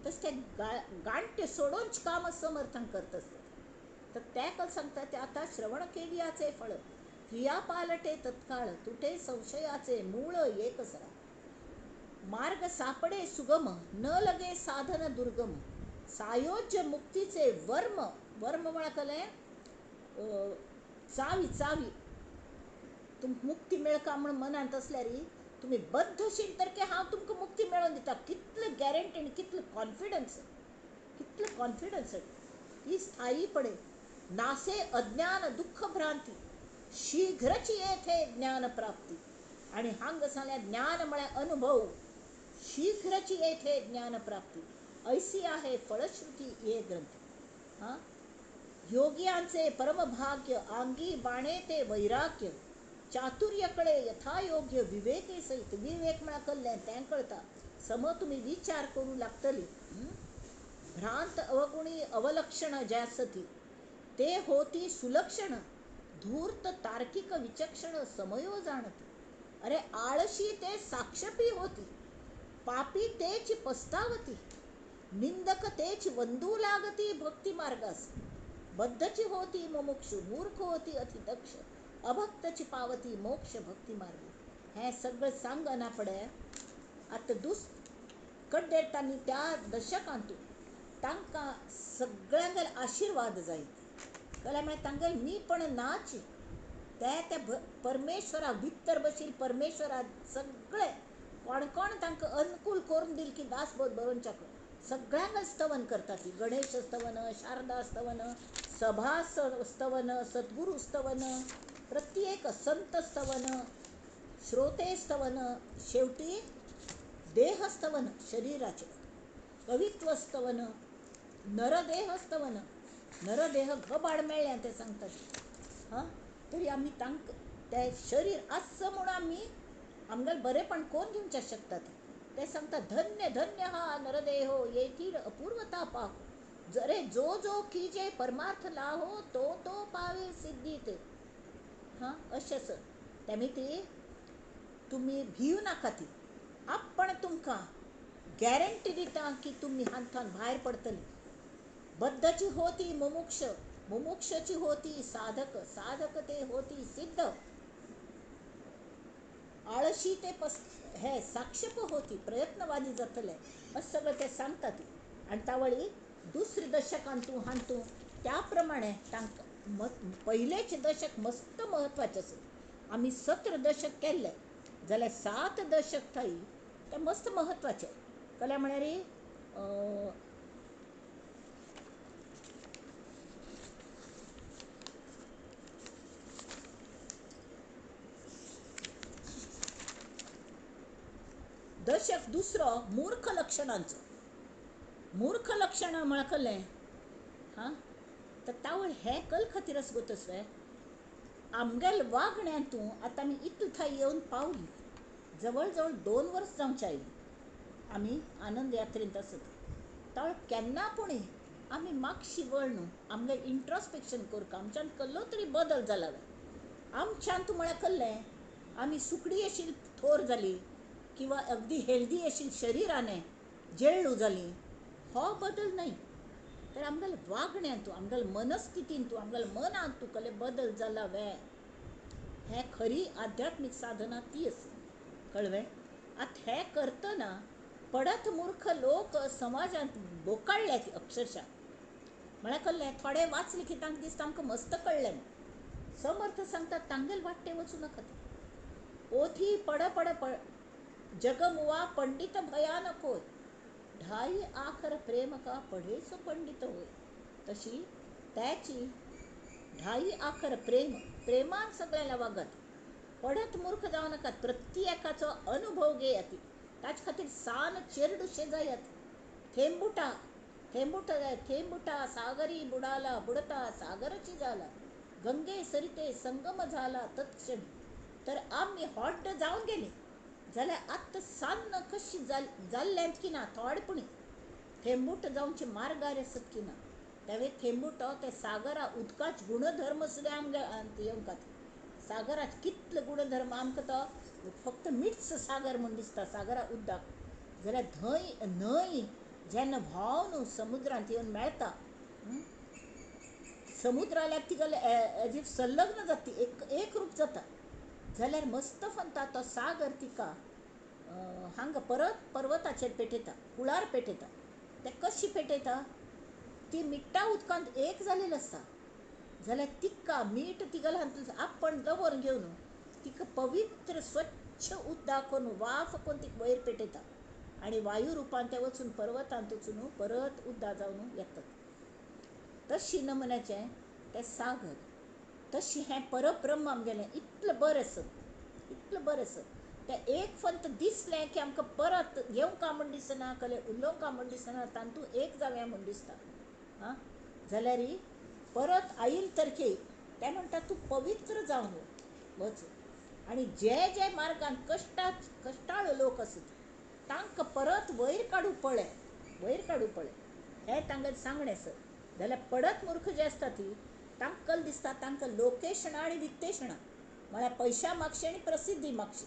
तशें ते गांठे सोडोवच काम समर्थन करत आसतात. तर तेका सांगता ते आतां श्रवण केलियाचे फळ क्रिया पालटे तत्काळ तुटे संशयाचे मूळ एक सरा मार्ग सापडे सुगम न लगे साधन दुर्गम सायोज्य मुक्तीचे वर्म. वर्म म्हळ्यार कलें चावी, चावी तुमकां मुक्ती मेळका म्हूण मनांत आसल्यार तुमी बद्ध शिणतर की हांव तुमकां मुक्ती मेळोवन दिता. कितले गॅरंटी आनी कितले कॉन्फिडन्स, कितले कॉन्फिडन्स ही स्थायी पडे. नासे अज्ञान दुःख भ्रांती शीघ्रच येथे ज्ञान प्राप्ती. आनी हांगा सांगल्यार ज्ञान म्हळ्यार अनुभव, शीघ्रच येथे ज्ञान प्राप्ती ऐसी आहे फळश्रुती ये ग्रंथ. हां, योगियांचे परमभाग्य आंगी बाणे ते वैराग्य चातुर्यकडे यथायोग्य विवेके सहित. विवेक म्हळ्यार कल्लें तें कळटा, सम तुमी विचार करूं लागतली. भ्रांत अवगुणी अवलक्षण जे आसा ती ते होती सुलक्षण धूर्त तार्किक विचक्षण समयो जाणती. अरे आळशी ते साक्षपी होती पापी तेच पस्तावती निंदक तेच वंदू लागती भक्ती मार्गास. बद्धची होती मुमुक्षु मूर्ख होती अति दक्ष अभक्तची पावती मोक्ष भक्ती मार्गी. हें सगळें सांगना फुडें आतां दुस कड्डेर तांणी त्या दशकांतू तांकां सगळ्यांगेर आशिर्वाद जाय. कळ्ळें म्हळ्यार तांगेर मी पण नाच ते त्या परमेश्वरा भितर बशील परमेश्वरा सगळे कोण कोण तांकां अनुकूल करून दिल की दासबोध बरोवच्याक सगळ्यांक स्तवन करतात ती. गणेश स्तवन, शारदा स्तवन, सभा स्तवन, सद्गुरू स्तवन, प्रत्येक संत स्तवन, श्रोते स्तवन, शेवटी देहस्तवन शरीराचे, कवित्व स्तवन, नरदेह स्तवन. नरदेह घबाड मेळ्ळें ते सांगतात. हां, तरी आमी तांकां ते शरीर आसचो म्हूण आमी आमगेलें बरेंपण कोण दिवचें शकतात ते सांगता. धन्य धन्य हा नरदेहो येथील अपूर्वता पाहो, जरे जो जो कीजे परमार्थ लाहो तो तो पावे सिद्धी ते. हां, अशें सर तेमी ती तुमी भिव नाका ती आपण तुमकां गॅरंटी दिता की तुमी हांतून भायर पडटली. बद्धची होती मुमुक्ष, मुमुक्षची होती साधक, साधक ते होती सिद्ध, आळशी ते पस हे साक्षप होती प्रयत्नवादी जातले अशें सगळें ते सांगतात. आनी तावळी दुसरे दशकांतू हांतू त्या प्रमाणे तांकां पयलेचे दशक मस्त म्हत्वाचें आसा. आमी 17 दशक केल्ले जाल्यार 7 दशक थंय ते मस्त म्हत्वाचे. कळ्ळें म्हळ्यार दशक दुसरो मूर्ख लक्षणांचो. मूर्ख लक्षणां म्हळ्यार कसलें हां, तर तावळ हें कल खातीर आसा गो तसलें आमगेल वागण्यांतूं आतां आमी इतले थंय येवन पावलीं, जवळ जवळ 2 वर्स जावचे आयलीं आमी आनंद यात्रेंत आसत. तावळ केन्ना पुणी आमी मागशी वळ्ळ आमगें इंट्रोस्पेक्शन करता, आमच्यान कसलो तरी बदल जाला काय आमच्यांत म्हळ्यार कसलें आमी सुकडी अशी थोर जाली किंवा अगदी हेल्दी अशी शरिराने जेळ्ळू जाली, हो बदल न्हय. तर आमगेले वागण्यांतू, आमगेले मनस्थितींतू, आमगेले मनांतू कसले बदल जाला वे, हें खरी आध्यात्मीक साधना ती आसा. कळ्ळें? आतां हें करतना पडत मूर्ख लोक समाजांत बोकाळ्ळे अक्षरशा. म्हळ्यार कसलें थोडे वाचले की तांकां दिसता आमकां मस्त कळ्ळें. समर्थ सांगतात तांगेल वाट्टे वचूं नाकात. पोथी पड पड पड जगमुआ पंडित भयानक होय, ढाई आखर प्रेम का पढे सो पंडित होय. तशी त्याची ढाई आखर प्रेम, प्रेमान सगळ्याला वागत, पडत मूर्ख जावं नाकात. प्रत्येकाचो अनुभव घेयात, ताचे खातीर सान चेरडुशें जायात. थेंबुटा थेंबुटा जाय, थेंबुटा सागरी बुडाला बुडता सागरची जाला, गंगे सरिते संगम झाला तत्क्षणी. तर आमी हॉड्ड जावन गेली जाल्यार आत्तां सान्न कशी जाल्ल्यांत की ना, थोडे पुणी थेंबूट जावचे मार्गार आसत की ना. त्यावेळी थेंबूट ते सागरा उदकाच गुणधर्म सुद्दां आमकां येवंक जाता. सागराच कितले गुणधर्म आमकां तो फक्त मीठच सागर म्हूण दिसता सागरा उदक, जाल्यार धंय न्हंय जेन्ना व्हांवन समुद्रांत येवन मेळटा, समुद्राल्याक तिगेले एज if संलग्न जाता, एक एक रूप जाता, जाल्यार मस्त फंता तो सागर तिका हांगा परत पर्वताचेर पेटयता, कुळार पेटयता. ते कशी पेटयता, ती मिठ्ठा उदकांत एक जालेली आसता, जाल्यार तिका मीठ तिगेले हातूंत आपण दवर घेवन तिका पवित्र स्वच्छ उदक करून वाफ करून तिका वयर पेटयता आनी वायू रुपान ते वचून पर्वतांत वचून परत उदक जावन येतात. तशी नमुन्याचें तें सागर, तशी हें परब्रह्म आमगेलें इतलें बरें आसा, इतलें बरें आसा. तें एक फंत दिसलें की आमकां परत येवंक म्हूण दिसना, कसलें उलोवंक म्हूण दिसना, तातूंत एक जावया म्हूण दिसता. आं, जाल्यार परत आयल तरखे ते म्हणटा तूं पवित्र जावन वच. आनी जे जे मार्गान कश्टाळ लोक आसत तांकां परत वयर काडूं पळय, वयर काडूं पळय, हें तांगेलें सांगणें आसा. जाल्यार पडत मूर्ख जे आसता ती तांकां दिसता तांकां लोकेशणां आनी वित्तेशणां, म्हळ्यार पयशा मागशी आनी प्रसिद्धी मागशी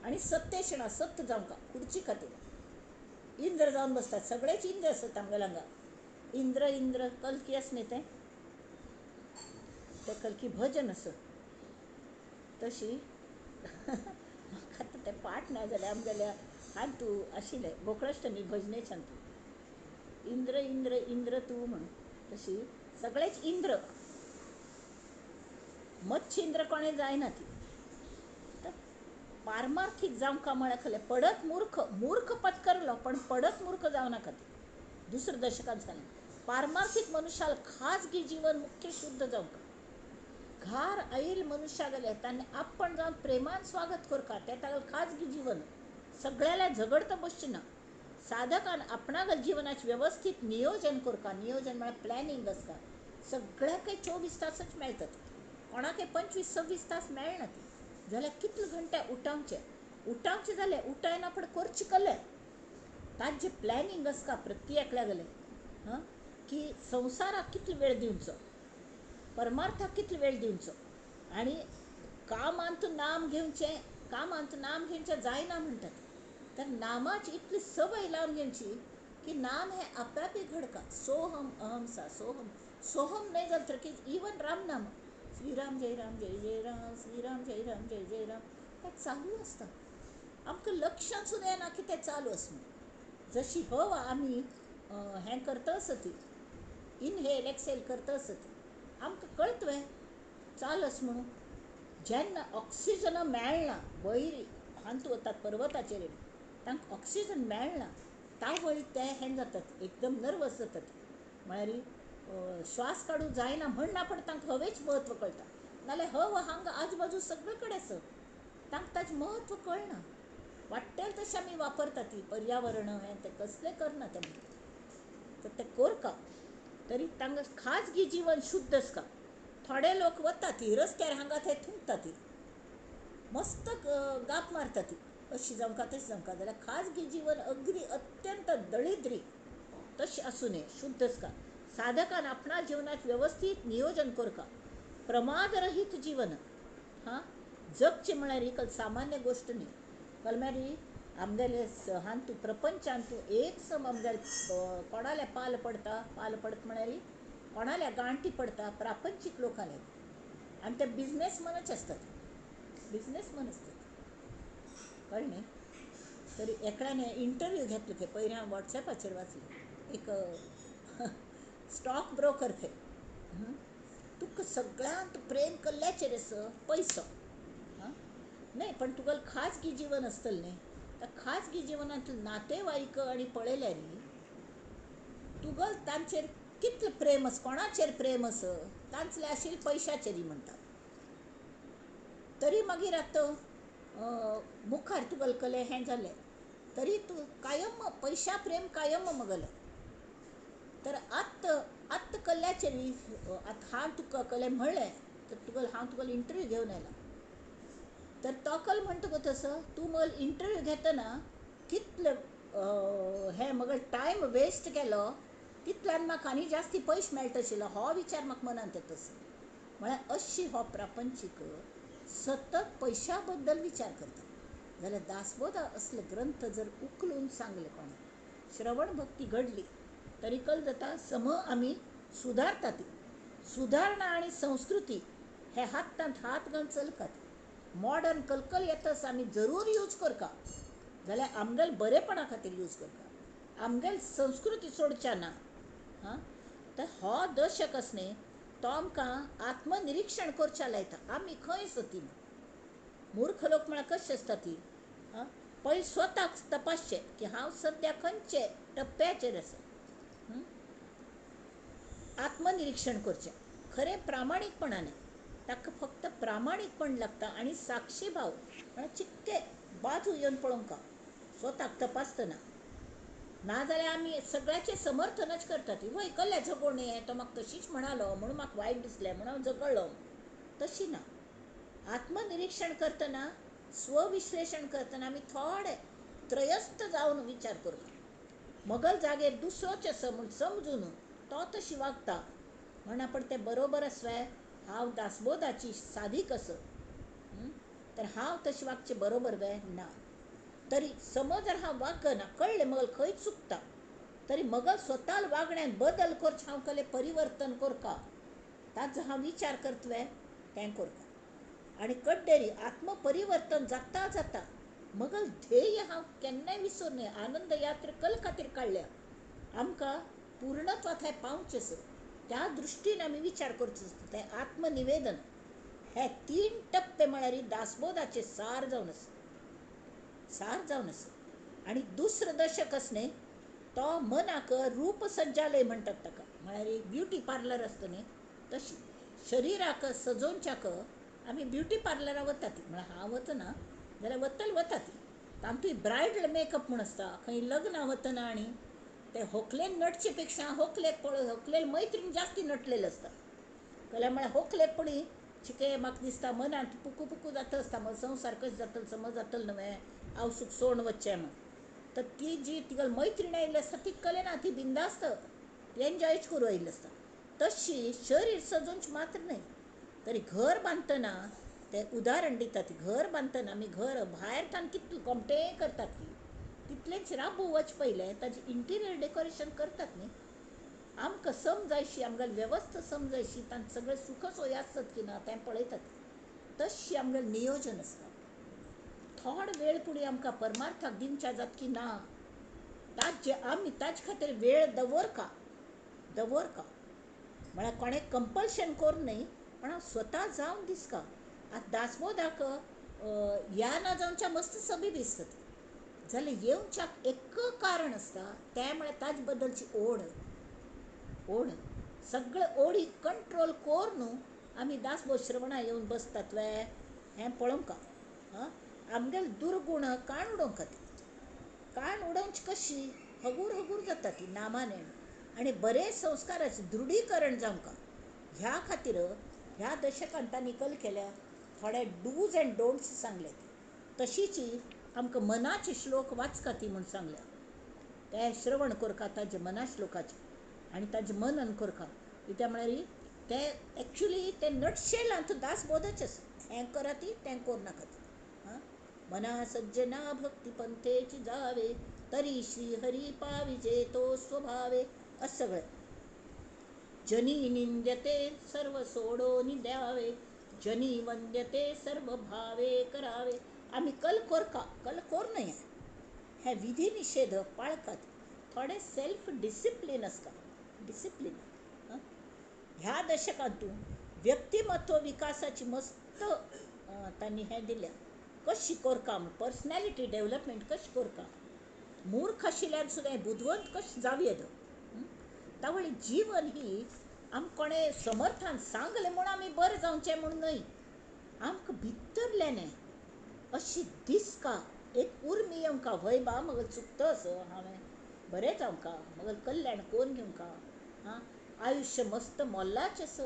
आनी सत्तेशणां, सत्य जावंक खुर्ची खातीर इंद्र जावन बसतात. सगळेच इंद्र आसतात आमगेल्या हांगा. इंद्र इंद्र कल्की आसा न्ही तें, तें कल्की भजन आसा. तशी म्हाका आतां तें पाठ ना जाल्यार आमगेल्या हातूं आशिल्लें गोकुळाष्टमी भजनेच्यान तूं इंद्र इंद्र इंद्र तूं म्हूण, तशी सगळेच इंद्र, मच्छिंद्र कोणें जायना ती. तर पारमार्थीक जावंक म्हळ्यार कसलें पडत मूर्ख, मूर्ख पत्करलो पण पडत मूर्ख जावं नाका. ती दुसऱ्या दशकांत सांगलें पारमार्थिक मनुष्याला खाजगी जीवन मुख्य शुद्ध जावंक. घार आईल मनुष्या गेले ताणें आपण जावन प्रेमान स्वागत करका, ते तागेलें खाजगी जीवन सगळ्याला झगडता बसचें ना. साधकान आपणागेल जिवनाचें वेवस्थीत नियोजन करका. नियोजन म्हळ्यार प्लॅनिंग आसता. सगळ्याकय 24 तासच मेळटात, कोणाकय 25-26 तास मेळना ती. जाल्यार कितले घंटे उठावचे, उठावचे जाल्यार उठायना पण करचें कसलें, ताजें प्लॅनिंग आसता प्रत्येकल्या गेलें. हां, की संवसाराक कितलो वेळ दिवचो, परमार्थाक कितलो वेळ दिवचो, आनी कामांत नाम घेवचें, कामांत नाम घेवचें जायना म्हणटात. तर नामाची इतली संवय लावन घेवची की नाम हें आपापी घडका. सोहम अहम सा सोहम, सोहम न्हय जालें तर की इवन राम नाम, श्रीराम जय राम जय जय राम, श्रीराम जय राम जय जय राम, तें चालू आसता. आमकां लक्षांत सुद्दां येना की तें चालू आसा म्हणून. जशी हवा आमी हें करता आसत, इनहेल एक्सहेल करता आसत, आमकां कळतवें चालू आसा म्हणून. जेन्ना ऑक्सिजन मेळना वयर हातूंत वतात पर्वताचेर, तांकां ऑक्सिजन मेळना, तावळी ते हें जातात, एकदम नर्वस जातात. म्हळ्यार श्वास काडूंक जायना म्हणना, पण तांकां हवेच म्हत्व कळटा. नाल्यार हवा हांगा आजूबाजू सगळे कडेन आसा, तांकां ताजें म्हत्व कळना. वाडटेल तशें कशें आमी वापरता ती पर्यावरण हें तें कसलें करना तें तर तें करका तरी तांकां खाजगी जिवन शुद्ध आसता. थोडे लोक वता ती रस्त्यार हांगा थंय थुंकता ती, मस्त गाप मारता ती, अशी जावंका तशी जावंका. जाल्यार खाजगी जिवन अगदी अत्यंत दळिद्री तशें आसूं नये, शुद्ध आसता. साधकान आपणा जिवनात वेवस्थीत नियोजन करका, प्रमादरहीत जिवन हां जगचें म्हळ्यार ही सामान्य गोश्ट न्ही. कलम्यारी आमगेले हांतू प्रपंचांतू एक सम आमगेले कोणाल्या पाल पडता, पाल पडत म्हळ्यार कोणाल्या गांठी पडता, प्रापंचीक लोकांले. आनी ते बिजनेसमनच आसतात, बिजनेसमन आसतात, कळ्ळें न्ही. तरी एकल्याने इंटरव्यू घेतलो खंय, पयलीं हांव वॉट्सॅपाचेर वाचलें, एक स्टॉक ब्रोकर खंय, तुका सगळ्यांत प्रेम कल्ल्याचेर आसा पयसो, हां न्हय, पण तुका खाजगी जिवन आसतलें न्ही, त्या खाजगी जिवनांत नातेवाईक आनी पळयल्यार तुगल तांचेर कितलें प्रेम आसा, कोणाचेर प्रेम आसा, तांचलें आशिल्लें पयशाचेर म्हणटा. तरी मागीर आतां मुखार तुगल कलें हें जालें तरी तूं कायम पयशा प्रेम कायम मगलें. तर आत्त आत्त कल्ल्याचेर आतां हांव तुका कलें म्हणलें तर तुगेलो हांव तुगेलो इंटरव्यू घेवन आयलां, तर तो कल म्हणटा गो तसो तूं मगेलो इंटरव्यू घेतना कितले हें मगेलो टायम वेस्ट केलो तितल्यान म्हाका आनी जास्ती पयशे मेळटा आशिल्लो, हो विचार म्हाका मनांत येता तसो. म्हळ्यार अशी हो प्रापंचीक सतत पयशा बद्दल विचार करता. जाल्यार दासबोधा असले ग्रंथ जर उखलून सांगले कोणें, श्रवण भक्ती घडली तरी कल जाता सम आमी सुदारता ती. सुदारणा आनी संस्कृती हे हातांत हात घालून चलतात. मॉडर्न कलकल येतास आमी जरूर यूज करका, जाल्यार आमगेल बरेपणा खातीर यूज करका, आमगेल संस्कृती सोडच्या ना. हां, तर हो दशक आसा न्ही तो आमकां आत्मनिरिक्षण करच्या लायता, आमी खंय सती. मूर्ख लोक म्हळ्यार कशें आसता ती, आं पयलीं स्वताक तपासचें की हांव सद्या खंयचे टप्प्याचेर आसा. आत्मनिरिक्षण करचें खरें प्रामाणीकपणान, ताका फक्त प्रामाणीकपण लागता आनी साक्षीभाव, म्हळ्यार चिक्के बाजू येवन पळोवंका स्वताक तपासतना. नाजाल्यार आमी सगळ्याचें समर्थनच करतात, वय कल्ल्या झगोणे तो म्हाका तशीच म्हणालो म्हणून म्हाका वायट दिसलें म्हणून हांव झगडलो, तशी ना. आत्मनिरिक्षण करतना स्वविश्लेशण करतना आमी थोडे त्रयस्थ जावन विचार करता, मगल जागेर दुसरोच आसा म्हूण समजून तो तशी वागता म्हण आपण तें बरोबर आसवे. हांव दासबोधाची साधीक आसा तर हांव तशें वागचें बरोबर वे ना. तरी समज जर हांव वागना, कळ्ळें मगल खंय चुकता, तरी मगल स्वता वागण्यान बदल करचें हांव कलें परिवर्तन करका, ताचो हांव विचार करतलें तें करता. आनी कड्डेरी आत्मपरिवर्तन जाता जाता मगल ध्येय हांव केन्नाय विसर न्हय. आनंद यात्रा कल खातीर काडल्या, आमकां पूर्णत्वा थंय पावचें आसा, त्या दृश्टीन आमी विचार करचो आसता. तें आत्मनिवेदन हे तीन टप्पे म्हळ्यार दासबोधाचे सार जावन आसा, सार जावन आसा. आनी दुसरो दशक आसा न्ही तो मनाक रूपसज्जालय म्हणटात ताका, म्हळ्यार एक ब्युटी पार्लर आसता न्ही तशी शरिराक सजोवच्याक आमी ब्युटी पार्लराक वतात. म्हळ्यार हांव वचना जाल्यार वतले वतात, तातूंत ब्रायडल मेकअप म्हूण आसता, खंय लग्नाक वतना आनी ते होकलेन नटचे पेक्षा होकलेक पळय होकलेल मैत्रीण जास्ती नटलेले आसता. कळ्ळें, म्हळ्यार होकलेक पळय चिके म्हाका दिसता मनांत पुकू पुकू जाता आसता, म्हजो संवसार कशें जातलो समज जातलो न्हय हांव सुख सोडून वचचें म्हूण. तर ती जी तिगेली मैत्रीण आयिल्ली आसता ती कलें ना, ती बिंदास्त ती एन्जॉयच करूं आयिल्ली आसता. तशी शरीर सजोवचें मात्र न्हय तरी घर बांदतना तें उदाहरण दितात. घर बांदतना आमी घर भायर तान कितलें कोमटें करतात ती तितलेंच राबू वच पयलें ताजें इंटिरियर डेकोरेशन करतात न्ही, आमकां समजायशी आमगेली वेवस्था समजायशी, तांकां सगळें सुख सोय आसत की ना तें पळयतात. तशी आमगेलें नियोजन आसता. थोडो वेळ पुणी आमकां परमार्थाक दिवच्या जाता की ना, ताजे आमी ताजे खातीर वेळ दवरका दवरका, म्हळ्यार कोणें कंपल्शन करूं न्हय, पण हांव स्वता जावन दिसका. आतां दासबोधाक या ना जावच्या मस्त सबी दिसतात, जाल्यार येवच्याक एक कारण आसता तें म्हळ्यार ताजे बद्दलची ओड, ओड सगळे ओडी कंट्रोल करून आमी दासबोध श्रवणा येवन बसतात वे हें पळोवंका. आं, आमगेले दुर्गुण काण उडोवंक खातीर. कान उडोवची कशी हगूर हगूर जाता ती नामाने आनी बरे संस्काराचें दृढीकरण जावंक ह्या खातीर ह्या दशकान तांणी कल केल्या थोडे डूज एंड डोंट्स सांगले. तशीच आमकां मनाचे श्लोक वाचका ती म्हूण सांगल्या. ते श्रवण करका ताजे मना श्लोकाचें आनी ताजें मनन करका. कित्याक म्हळ्यार ते एक्चुली ते नटशेलांत दासबोधच आसा. हें करात तें करूं नाकात. आं, मना सज्जना भक्ती पंथेची जावे तरी श्री हरी पाविजे तो स्वभावे, अशें सगळें. जनी निंद्यते सर्व सोडोनी द्यावे जनी वंद्यते सर्व भावे करावे. आमी कल कोरका, कल कोर न्हय, हें विधी निशेध पाळकात. थोडे सेल्फ डिसिप्लीन आसता, डिसिप्लीन. ह्या दशकांतून व्यक्तिमत्व विकासाची मस्त तांणी हें दिल्या, कशी कोरका पर्सनॅलिटी डेवलपमेंट कशी कोरका, मूर्ख आशिल्ल्यान सुद्दां बुदवंत कशें जावं येता. तावळी जीवन ही आमकां कोणें समर्थान सांगलें म्हूण आमी बरें जावचें म्हूण न्हय, आमकां भितरल्यान अशी दिसका एक उर्मी येवंका, व्हय बा मगल चुकता असो हांवें बरें जावंका, मगल कल्याण कोन्न घेवंका. आं, आयुश्य मस्त मोलाचें आसा,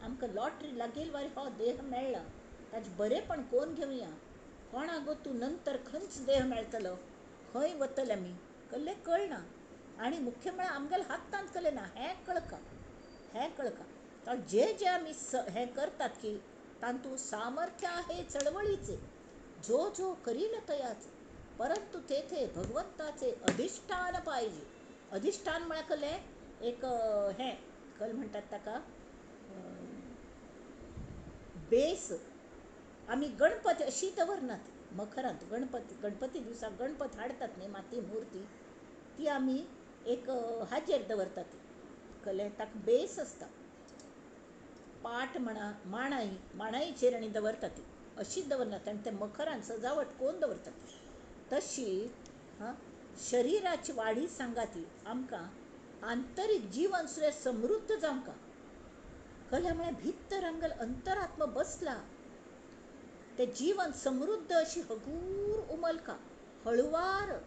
आमकां लॉटरी लागील वारी हो देह मेळ्ळा, ताजें बरेंपण कोन्न घेवया. कोणा गो तूं नंतर खंयच देह मेळटलो, खंय वतले आमी कल्लें कळना. आनी मुख्य म्हळ्यार आमगेले हातांत कलें ना हें कळका, हें कळका. तर जे जे आमी हें करतात की तातूंत सामर्थ्य आहे चळवळीचें, जो जो करील तयाच, परंतु तेथे भगवंताचे अधिष्ठान पाहिजे. अधिष्ठान म्हळ्यार कलें एक हें कल म्हणटात ताका बेस. आमी गणपती अशी दवरनात मखरांत, गणपती गणपती दिवसाक गणपत हाडटात न्ही माती मुर्ती, ती आमी एक हाजेर दवरतात. कलें ताका बेस आसता, पाट म्हणा माणाई, माणाईचेर आनी दवरतात ती, अशीच दवरनात आनी ते मखरान सजावट कोन्न दवरतात. तशी हां शरिराची वाडी सांगा ती आमकां आंतरीक जीवन सुद्दां समृद्ध जावंका. कला म्हळ्यार भितर आमगेलो अंतरात्मा बसला, तें जीवन समृद्ध अशी हगूर उमलका, हळुवार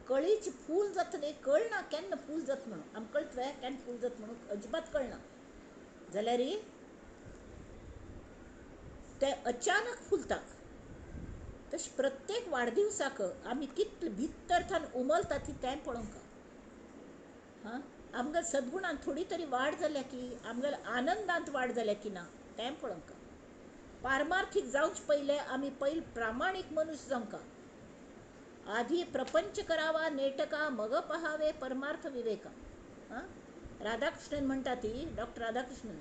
कळीची फूल जाता न्ही, कळना केन्ना फूल जाता म्हणून. आमकां कळटा केन्ना फूल जाता म्हणून अजिबात कळना, जाल्यार तें अचानक फुलता. तशें प्रत्येक वाडदिवसाक आमी कितले भितर थावन उमलता ती तें पळोवंक. हां, आमगेल्या सद्गुणांत थोडी तरी वाड जाल्या की, आमगेल्या आनंदांत वाड जाल्या की ना तें पळोवंक. पारमार्थीक जावचे पयलें आमी पयलीं प्रामाणीक मनीस जावंक. आधी प्रपंच करावा नेटका मग पहावे परमार्थ विवेका. हां, राधाकृष्णन म्हणटा ती, डॉक्टर राधाकृष्णन,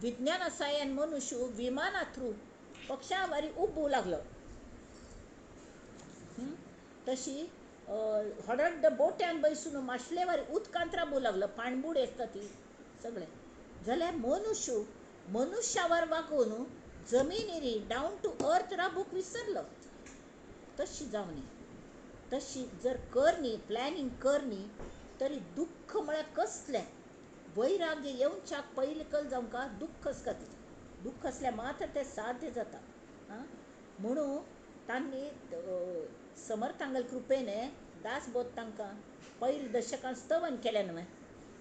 विज्ञाना साहाय्यान मनुष्य विमाना थ्रू पक्षावारी उबू लागलो, तशी हडड्ड बोट्यान बैसून माशलेवारी उदकांत राबू लागलो, पाणबूड आसता ती सगळें. जाल्यार मनुष्य मनुष्यावर वागून जमिनीर डावन टू अर्थ राबूंक विसरलो. तशी जावं न्ही, तशी जर करनी प्लॅनिंग करनी तरी दुख्ख म्हळ्यार कसलें, वैराग्य येवच्याक पयलीं कल जावंका दुख्ख आसता तेजें, दुख्ख आसल्यार मात्र तें साध्य जाता. आं, म्हणून तांणी समर्थांगल कृपेने दासबोध तांकां पयल्या दशकान स्तवन केलें न्हय.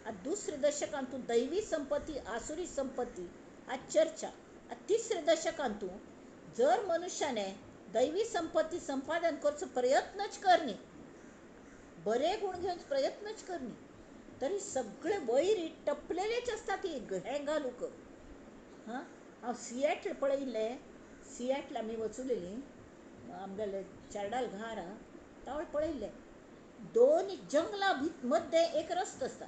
आतां दुसऱ्या दशकांत तूं दैवी संपत्ती आसुरी संपत्ती हा चर्चा. आतां तिसऱ्या दशकांत तूं जर मनुष्याने दैवी संपत्ती संपादन करचो प्रयत्नच करनी, बरे गुण घेवन प्रयत्नच करनी, तरी सगळे वैरी टपलेलेच आसता ती हें घालूंक. हां, हांव सिएटल पळयिल्लें, सिएटल आमी वचुलेलीं आमगेले चार्डाल घार आहा तावळ पळयिल्लें, दोन जंगलां मध्ये एक रस्तो आसता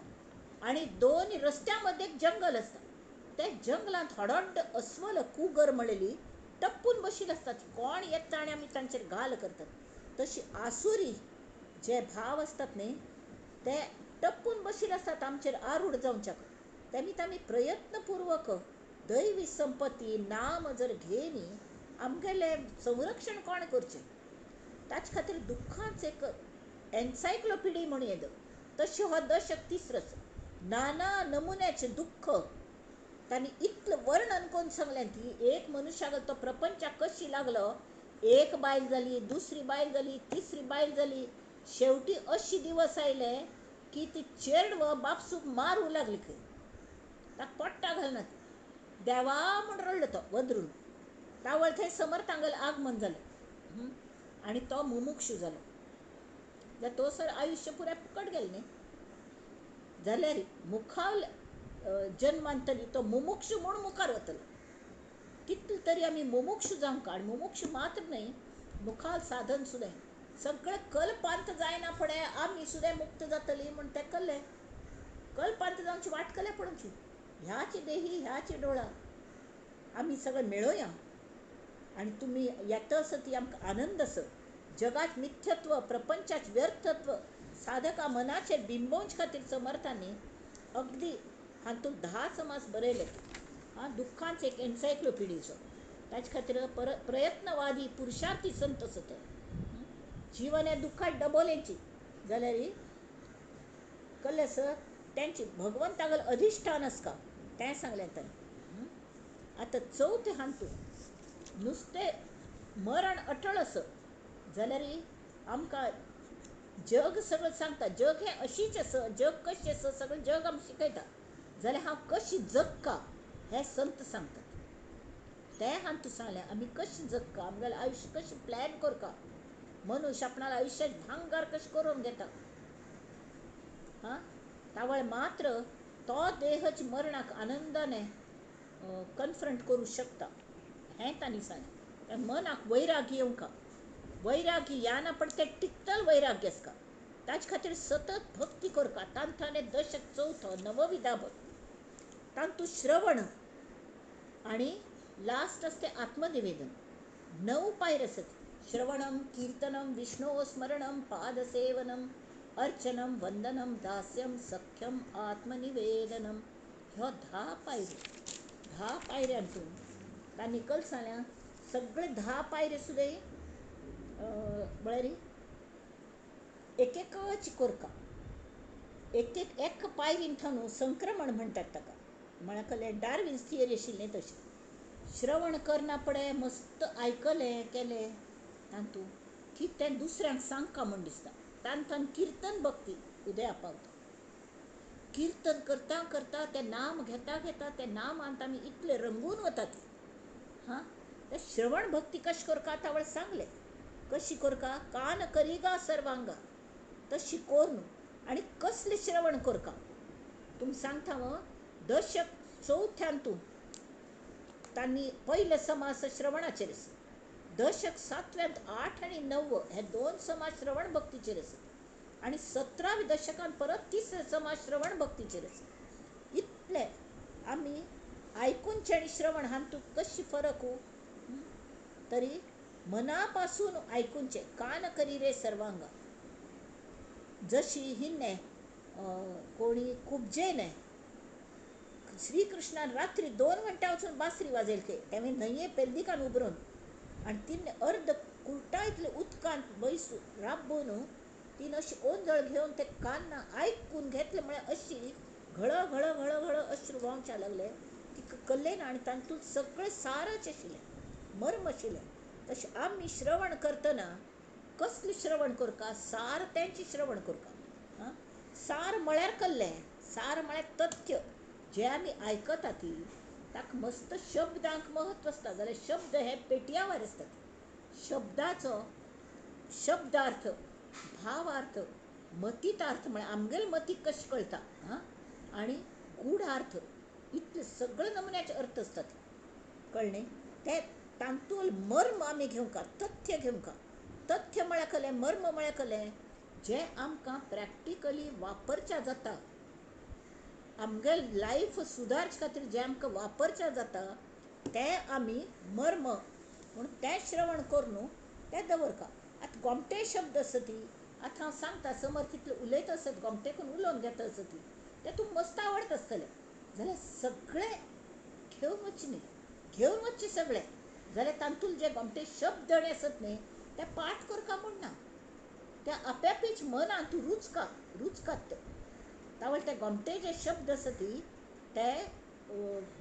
आनी दोन रस्त्या मध्ये एक जंगल आसता. त्या जंगलांत हडड्ड अस्वल कुगर म्हणलेली टप्पून बशिल्ली आसतात, कोण येता आनी आमी तांचेर घाल करतात. तशी आसुरी जे भाव आसतात न्ही ते टप्पून बशिल्ले आसतात आमचेर आरूढ जावच्याक. तेमी आमी प्रयत्नपूर्वक दैवी संपत्ती नाम जर घेयनी आमगेलें संरक्षण कोण करचें, ताचे खातीर दुख्खांच एक एन्सायक्लोपिडी म्हूण येता. तशी हो दशक तिसरो आसा, नाना नमुन्याचें दुख्ख तांणी इतलें वर्णन करून सांगलें की एक मनुष्याक तो प्रपंचाक कशी लागलो, एक बायल जाली, दुसरी बायल जाली, तिसरी बायल जाली, शेवटी अशी दिवस आयले की ती चेडवां बापसूक मारूंक लागली खंय, ताका पोट्टा घालना ती, देवा म्हूण रडलो तो वदरून. तावळ थंय समर्थांगेलें आगमन जालें आनी तो मुमुक्षू जालो. जाल्यार तो सर आयुश्य पुराय फुकट गेलें न्ही. जाल्यार मुखावले जन्मान तरी तो मुमुक्षू म्हूण मुखार वतलो. कितले तरी आमी मुमुक्षू जावंक, आनी मुमुक्षू मात्र न्हय, मुखार साधन सुद्दां सगळें कल्पांत जायना फुडें आमी सुद्दां मुक्त जातली म्हूण तें कल्लें. कल्पांत जावची वाट कल्या पळोवची, ह्याच देही ह्याच डोळा आमी सगळें मेळोया आनी तुमी येता आसत ती आमकां आनंद आसा. जगात मिथ्यत्व, प्रपंचात व्यर्थत्व साधका मनाचेर बिंबोवचे खातीर समर्थांनी अगदी हातूंत 10 समास बरयले. आं, दुख्खांच एक एन्सायक्लोपिडियाचो. ताचे खातीर प्रयत्नवादी पुरुषार्थी संत आसा ते. जीवन हें दुख्खांत डबोलेंची जाल्यार कल्लें आसा तेंचे भगवंतागेलें अधिश्ठान आसता तें सांगलें ताणें. आतां चवथें हातूंत नुस्तें मरण अटळ आसा जाल्यार आमकां जग सगळें सांगता, जग हें अशीच आसा, जग कशें आसा सगळें जग आमकां शिकयता. जाल्यार हांव कशी जगका हें संत सांगतात. तें हातूंत सांगलें आमी कशें जगका, आमगेलें आयुश्य कशें प्लॅन करका, मनुष्य आपणाल्या आयुश्याक भांगर कशें करून घेता. हां, तावळ मात्र तो देहच मरणाक आनंदाने कन्फ्रंट करूं शकता हें तांणी सांगलें. मनाक वैराग्य येवंका, वैराग्य याना पण तें टिकतल वैराग्य आसता. ताचे खातीर सतत भक्ती करका. तांताणे दशक चवथो नवविधा भक्ती, तांतू श्रवण आनी लास्ट आसता आत्मनिवेदन. 9 पायऱ्यो आसात. श्रवणम कीर्तनम विष्णो स्मरणम पादसेवनम अर्चनम वंदनम दास्यम सख्यम आत्मनिवेदनम. ह्यो 10 पायऱ्यो. 10 पायऱ्यांतून तांणी कल सांगल्या सगळे 10 पायऱ्यो सुद्दां म्हळ्यार एक एकच करका. एक एक एक पायरीन थावन संक्रमण म्हणटात ताका. म्हळ्यार कसलें डार्विन्स थियरी आशिल्लें तशें. श्रवण करना पडे मस्त आयकलें केलें तातूंत की तें दुसऱ्यांक सांगका म्हूण दिसता. तांतून किर्तन भक्ती उदया पावता. किर्तन करता करता तें नाम घेता घेता तें नामांत आमी इतले रंगून वतात. हां, तें श्रवण भक्ती कशें करका तावळ सांगलें. कशी करका, कान करिगा सर्वांगा तशी कोरून आनी कसलें श्रवण करका तुमी सांगता. दशक चवथ्यांतून तांणी पयले समास श्रवणाचेर आसा. दशक 7व्यांत 8 आनी 9 हे 2 समास श्रवण भक्तीचेर आसा आनी 17व्या दशकान परत तिसरे समास श्रवण भक्तीचेर आसा. इतले आमी आयकुनचें आनी श्रवण हातूंत कशी फरक तरी मना पासून आयकुनचें. कान करी रे सर्वांगा. जशी हिन्ने कोणी कुबजेने श्रीकृष्णान रात्री 2 घंट्या वचून बासरी वाजयली खंय, तेणें न्हंये पेल्दिकान उबरून आनी तिणे अर्द कुर्टा इतले उदकांत बैस राबून तिणे अशी ओंजळ घेवन ते कान्ना आयकून घेतले. म्हळ्यार अशी घळ घळ घळ घळ अश्रू व्हांवच्या लागले. तिका कल्लें ना आनी तातूंत सगळें सारच आशिल्लें, मर्म आशिल्लें. तशें आमी श्रवण करतना कसलें श्रवण करका, सार तेंचें श्रवण करका. आं, सार म्हळ्यार कल्लें, सार म्हळ्यार तथ्य जें आमी आयकता ती ताका मस्त शब्दांक म्हत्व आसता. जाल्यार शब्द हे पेटयावर आसतात. शब्दाचो शब्दार्थ, भावार्थ, मतितार्थ म्हळ्यार आमगेले मतीक कशें कळटा. हां, आनी गूढार्थ, इतले सगळे नमुन्याचे अर्थ आसतात. कळ्ळें? ते तातूंत मर्म आमी घेवंका, तथ्य घेवंका. तथ्य म्हळ्यार कसलें, मर्म म्हळ्यार कसलें, जें आमकां प्रॅक्टिकली वापरच्या जाता, आमगेले लायफ सुदारचे खातीर जें आमकां वापरच्या जाता तें आमी मर्म म्हूण तें श्रवण करून तें दवरका. आतां गोमटे शब्द आसा ती आतां हांव सांगता, समर्थ इतलें उलयता आसत, गोमटेकून उलोवन घेता आसत ती, तें तुमकां मस्त आवडटा आसतलें. जाल्यार सगळें घेवन वचचें न्ही, घेवन वचचें सगळें जाल्यार तातूंत जे गोमटे शब्द आसत न्ही ते पाठ करका म्हूण ना, ते आपेआपीच मनांत रुचका, रुचकात ते. तावळ ते गोमटे जे शब्द आसा ती ते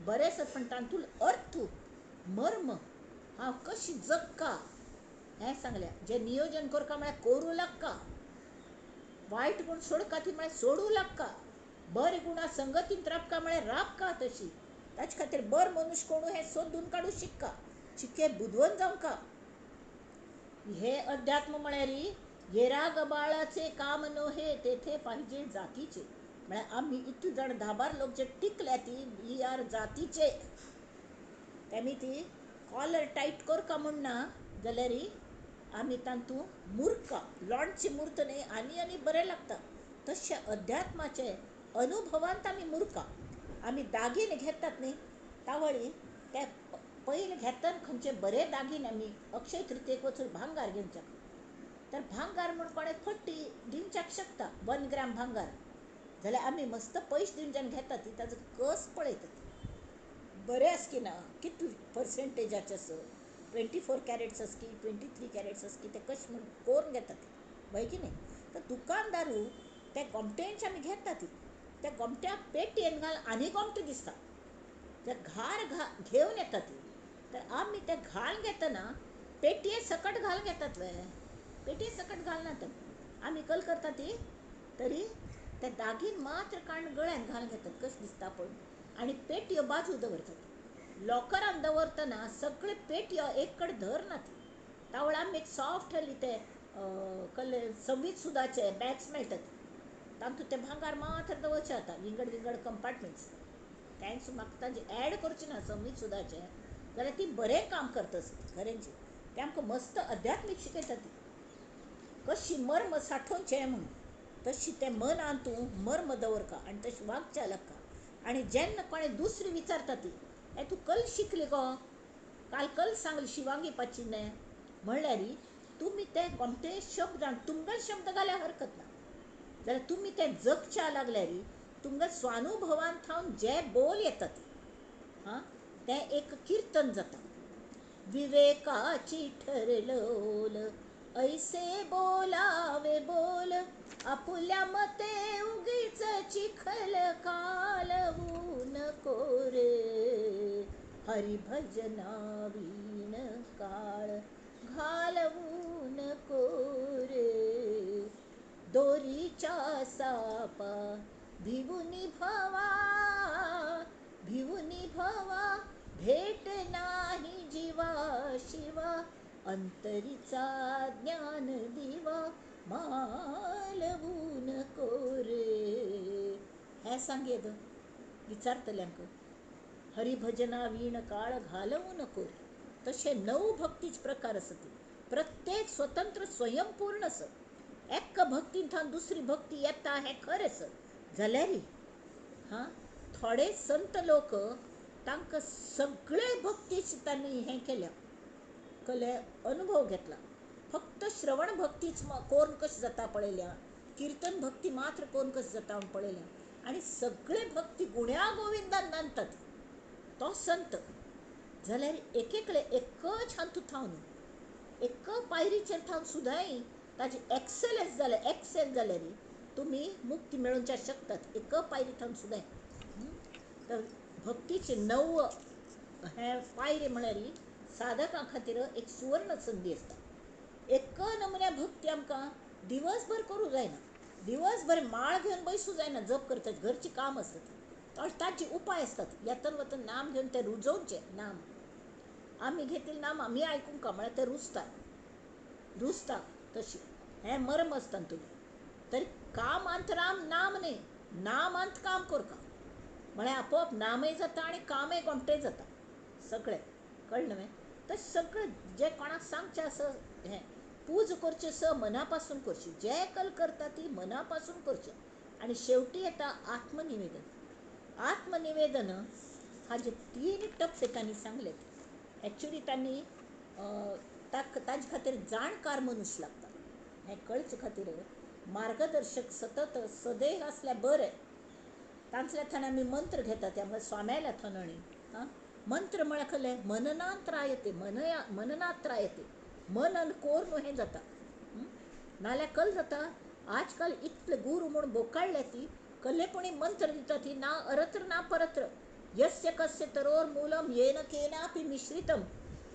बरे आसत, पण तातूंत अर्थ, मर्म हांव कशी जगका हें सांगलें. जें नियोजन करका म्हळ्यार करूं लागका. वायट गूण सोडका ती म्हळ्यार सोडू लागका, बरे गुणा संगतीन राबका म्हळ्यार राबका तशी. ताचे खातीर बर मनुष्य कोणू हें सोदून काडू शिक्का, चिके बुदवंत जावंका. हे अध्यात्म म्हळ्यार येरा गबाळाचे काम नोहे तेथे पाहिजे जातीचे. म्हळ्यार आमी इतले जाण धाबार लोक जे टिकल्या ती we are जातीचे. तेमी ती कॉलर टायट करका म्हूण ना जाल्यार आमी तातूंत मुरका, लोणची मूर्त न्हय आनी आनी बरें लागता. तशें अध्यात्माचे अनुभवांत आमी मुरका. आमी दागिने घेतात न्ही तावळी ते पयले घेतना खंयचे बरे दागिने आमी अक्षय तृतीयेक वचून भांगार घेवच्याक, तर भांगार म्हूण कोणें फटी दिवच्याक शकता 1 ग्राम भांगार, जाल्यार आमी मस्त पयशे दिवन घेतात ती ताजो कस पळयतात बरें आसा की ना, कितले पर्संटेजाचे आसा, 24 कॅरेट्स आसा की 23 कॅरेट्स आसा की ते कशें म्हूण कोरून घेतात वय की न्ही. तर दुकानदारू ते गोमटेंचे आमी घेतात ती त्या गोमट्या पेटयेन घाल आनी गोमटें दिसता, ते घार घा घेवन येतात ती. तर आमी ते घाल घेतना पेटये सकट घाल घेतात वे, पेटये सकट घालनात आमी कल करता ती, तरी ते दागीन मात्र काण गळ्यान घाल घेतात कशें दिसता पळोवन, आनी पेटयो बाजू दवरतात. लॉकरान दवरतना सगळे पेटयो एक कडेन धरनात. तावळ आमी एक सॉफ्ट हल्ली ते कले संगीत सुदाचे बॅग्स मेळटात, तातूंत ते भांगार मात्र दवरचे जाता, विंगड विंगड कंपार्टमेंट्स. Thanks म्हाका तांचे एड करचें ना संगीत सुदाचें, जाल्यार ती बरें काम करता खरेंच. ते आमकां मस्त अध्यात्मीक शिकयतात ती कशी मर्म साठोवचें म्हणून, तशी तें मनान तूं मर्म दवरका आनी तशें वागच्या लागका. आनी जेन्ना कोणें दुसरी विचारता ती, ए तूं कल शिकली गो, काल कल सांगली शिवांगी पाचीने, म्हणल्यार तुमी ते गोमटे शब्द आनी तुमगेले शब्द घाल्यार हरकत ना, जाल्यार तुमी ते जगच्या लागल्यार तुमगे स्वानुभवान थावन जे बोल येतात हां तें एक किर्तन जाता. विवेकाची ठरलोल ऐसे बोलावे बोल, आपुल्या मते उगीच चिखल कालवू नको रे, हरिभजना वीण काळ घालवू नको रे, दोरीच्या सापा भिवुनी भवा, भिवुनी भवा, भेट नाही जीवा शिवा, अंतरीचा ज्ञान दिवा मालवू नको रे. हें सांगयेत विचारतल्यांक हरिभजना वीण काळ घालवू नको रे. तशें 9 भक्तीचे प्रकार आसत, प्रत्येक स्वतंत्र स्वयंपूर्ण आसत. एका भक्तीन थावन दुसरी भक्ती येता हें खरें आसत, जाल्यार हां थोडे संत लोक तांकां सगळे भक्तीच तांणी हें केल्या, कले अनुभव घेतला. फक्त श्रवण भक्तीच कोरून कशें जाता पळयल्या, किर्तन भक्ती मात्र कोरून कशें जाता म्हूण पळयल्या, आनी सगळे भक्ती गुण्या गोविंदान नांदतात तो संत. जाल्यार एक एकले एकच हातूंत थावन एक पायरीचेर थावन सुद्दांय ताजें एक्सलन्स जालें, एक्सेल जाल्यार तुमी मुक्ती मेळोवच्या शकतात एक पायरी थावन सुद्दांय. तर भक्तीचे 9 हे पायरी म्हळ्यार साधकां खातीर एक सुवर्ण संदी आसता. एक नमुन्या भक्ती आमकां दिवसभर करूं जायना, दिवसभर माळ घेवन बैसूं जायना, जप करतात घरचीं काम आसतात, ताचे उपाय आसतात. येतन वतन नाम घेवन तें रुजोवचें. नाम आमी घेतिल्लें नाम आमी आयकूंक म्हळ्यार तें रुजता, रुजता तशी हें मर्म आसता तुमी. तरी कामांत राम नाम न्ही, नामांत काम करका म्हळ्यार आपोआप नामय जाता आनी कामय गोमटें जाता सगळें. कळ्ळें न्हय? तर सगळें जें कोणाक सांगचें आसा हें पूज करचें स मना पासून करची, जें कल करता ती मना पासून करचें. आनी शेवटी येता आत्मनिवेदन. आत्मनिवेदन हाजे 3 टप्पे तांणी सांगले. एक्चुली तांणी ताजे खातीर जाणकार मनीस लागता, हें कळचे खातीर मार्गदर्शक सतत सदैव आसल्यार बरें. तांतल्या थान आमी मंत्र घेतात, त्या स्वाम्याल्या थान आनी हां मंत्र म्हळ्यार खलें मननात्रायते, मनया मननात्रायते, मनन कोरून हें जाता. नाल्यार कल जाता. आजकाल इतले गुरू म्हूण बोकाडले ती कल्लेपणी मंत्र दिता ती ना अरत्र ना परत्र, यस्य कस्य तरोर मूलम येन केनापि मिश्रितम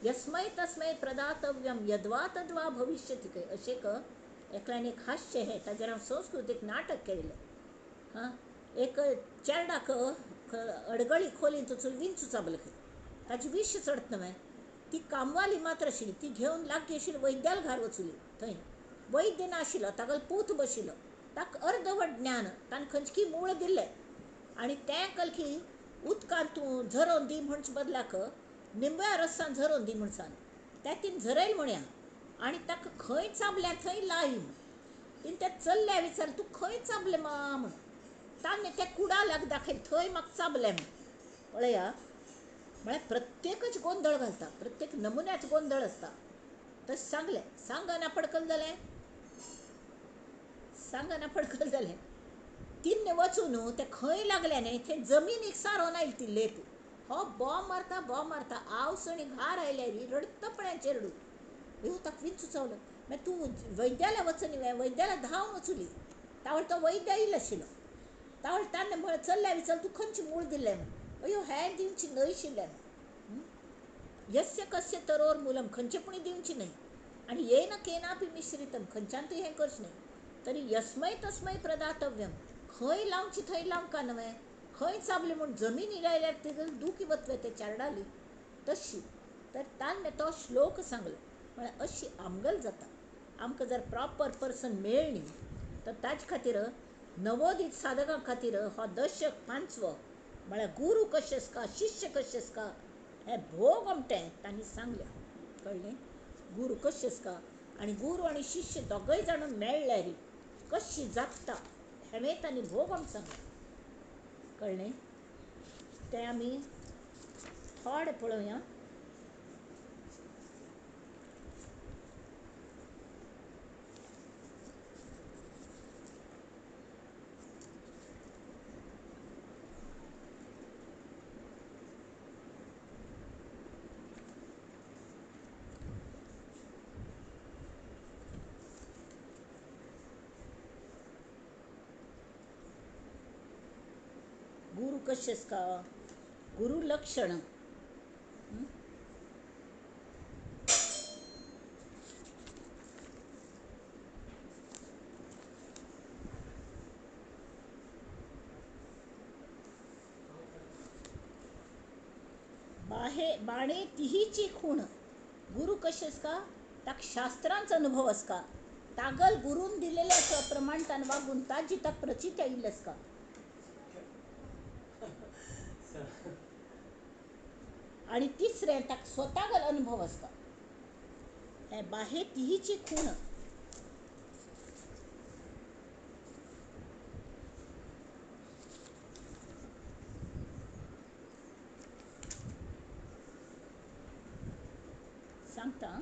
यस्मै तस्मै प्रदातव्यम यद्वा तद्वा भविष्यति, अशें एकल्यान एक हांसचें हें ताजेर हांव संस्कृतीक नाटक केलें. हां, एक चेरडाक अडगळी खोलींत वचून विंचू चाबलो खंय, ताजी विश चडत न्हय. ती कामवाली मात्र आशिल्ली, ती घेवन लागीं आशिल्ली वैद्याल घार वचली. थंय वैद्य नाशिल्लो, तागेलो पूत बशिल्लो, ताका अर्दवट ज्ञान, ताणें खंयची मूळ दिल्लें आनी तें कलकी उदकांत तूं झरोवन दी म्हणचे बदलाक निंबळ्या रसान झरोवन दी म्हण सांगलें. तें तिणें झरयल म्हणया आनी ताका खंय चाबल्या थंय लाय म्हण. तिणें त्या चल्ल्या विचारलें, तूं खंय चाबलें मा म्हण. ताणें त्या कुडालाक दाखयलें, थंय म्हाका चाबलें म्हण. पळया, म्हळ्यार प्रत्येकच गोंदळ घालता, प्रत्येक नमुन्याच गोंदळ आसता. तशें सांगलें, सांगना पडकल जालें, सांगना पडकल जालें. तिन्न वचून तें खंय लागलें न्हय थंय जमिनीक सारोवन आयली ती लेप. हो बॉम मारता बॉम मारता, आवस आनी घार आयल्यार रडटपण्या चेरडू. अयो, ताका विंचू चावलो. मागीर तूं वैद्याला वचनी वे, वैद्याला धांवन वचुली. तावळ तो वैद्य येयलो आशिल्लो. तावळ ताणें म्हळें, चल्ल्या विचार तूं खंयची मूळ दिल्लें म्हण. अयो, हें दिवची न्हय आशिल्लें. यस्य कस्य तरोर मुलम, खंयचे पुणी दिवची न्हय. आनी येन केनापी मिश्रितम, खंयच्यान तूं हें करचें न्हय. तरी यस्मय तस्मय प्रदातव्यम, खंय लावची थंय लावंका न्हय. खंय चाबलें म्हूण जमिनी लायल्यार ती दुखी वतले ते चारडाली तशी. तर ताणें तो श्लोक सांगलो. म्हळ्यार अशी आमगल जाता. आमकां जर प्रॉपर पर्सन मेळ्ळी तर ताजे खातीर नवोदीत साधकां खातीर हो दशक पांचवो म्हळ्यार गुरू कशें आसता, शिष्य कशें आसता हें भोग अमटें तांणी सांगलें. कळ्ळें? गुरू कशें आसता आनी गुरू आनी शिष्य दोगय जाण मेळ्ळ्यार कशी जाता हें तांणी भोग आमकां सांगलें. कळ्ळें? तें आमी थोडें पळोवया. गुरू कशें आसता, गुरू लक्षण. बाहे बाणे तिहीची खूण. गुरू कशें आसता, ताका शास्त्रांचो अनुभव आसता, तागल गुरून दिलेल्या प्रमाण तान वागून ताजी ताका प्रचिती आयिल्ली आसता. आनी तिसरें ताका स्वतागल अनुभव आसता. हें बाहे तिहीची खूण. सांगता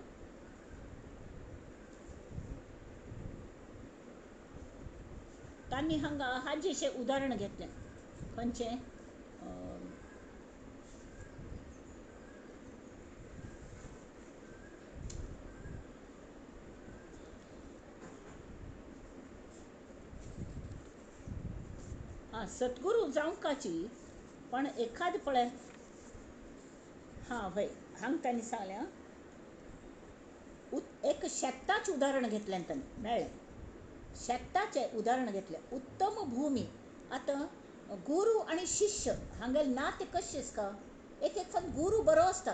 तांणी हांगा हाजेशें उदाहरण घेतलें. खंयचें? हां, सद्गुरू जावंकाची पण एखाद पळय. हां हय, हांगा तांणी सांगलें एक शेताचें उदाहरण घेतलें तांणी, मेळ्ळें. शेताचें उदाहरण घेतलें. उत्तम भूमी. आतां गुरू आनी शिष्य हांगेलें नातें कशें आसता. एक एक फावट गुरू बरो आसता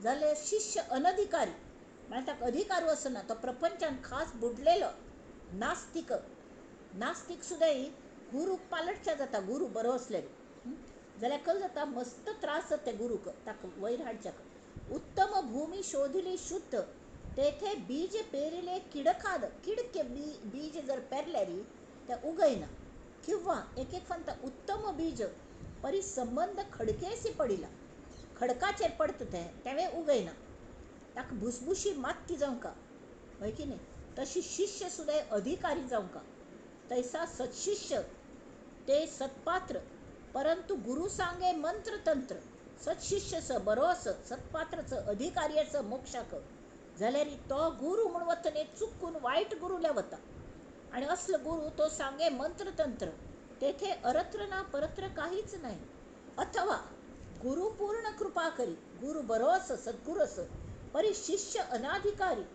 जाल्यार शिष्य अनधिकारी, म्हळ्यार ताका अधिकारू आसना, तो प्रपंचान खास बुडलेलो नास्तीक. नास्तीक सुद्दां गुरूक पालटच्या जाता. गुरू बरो आसल्यार जाल्यार कल जाता, मस्त त्रास जाता गुरूक ताका वयर हाडच्याक. उत्तम भूमी शोधली शुद्ध, तेथे बीज पेरिले किडखाद. किडके बीज जर पेरल्यार ते उगयना. किंवा एक एक फावट उत्तम बीज परी संबंद खडकेसी पडिला, खडकाचेर पडटा तें, तेंवें उगयना, ताका भुसभुशी माती जावंका. हय की न्ही? तशी शिष्य सुद्दां अधिकारी जावंका. तैसा सत्शिष्य ते सत्पात्र, परंतु गुरु सांगे मंत्रतंत्र. सत्शिष्यच बरो आस, सत्पात्रच, अधिकार्याच मोक्षाक, जाल्यार तो गुरू म्हूण वता न्ही, चुकून वायट गुरूल्या वता. आनी असलो गुरू तो सांगे मंत्रतंत्र, तेथे अरत्र ना परत्र काहीच नाही. अथवा गुरु पूर्ण कृपा करी, गुरु बरो आस, सद्गुरू आस, परी शिष्य अनाधिकारी.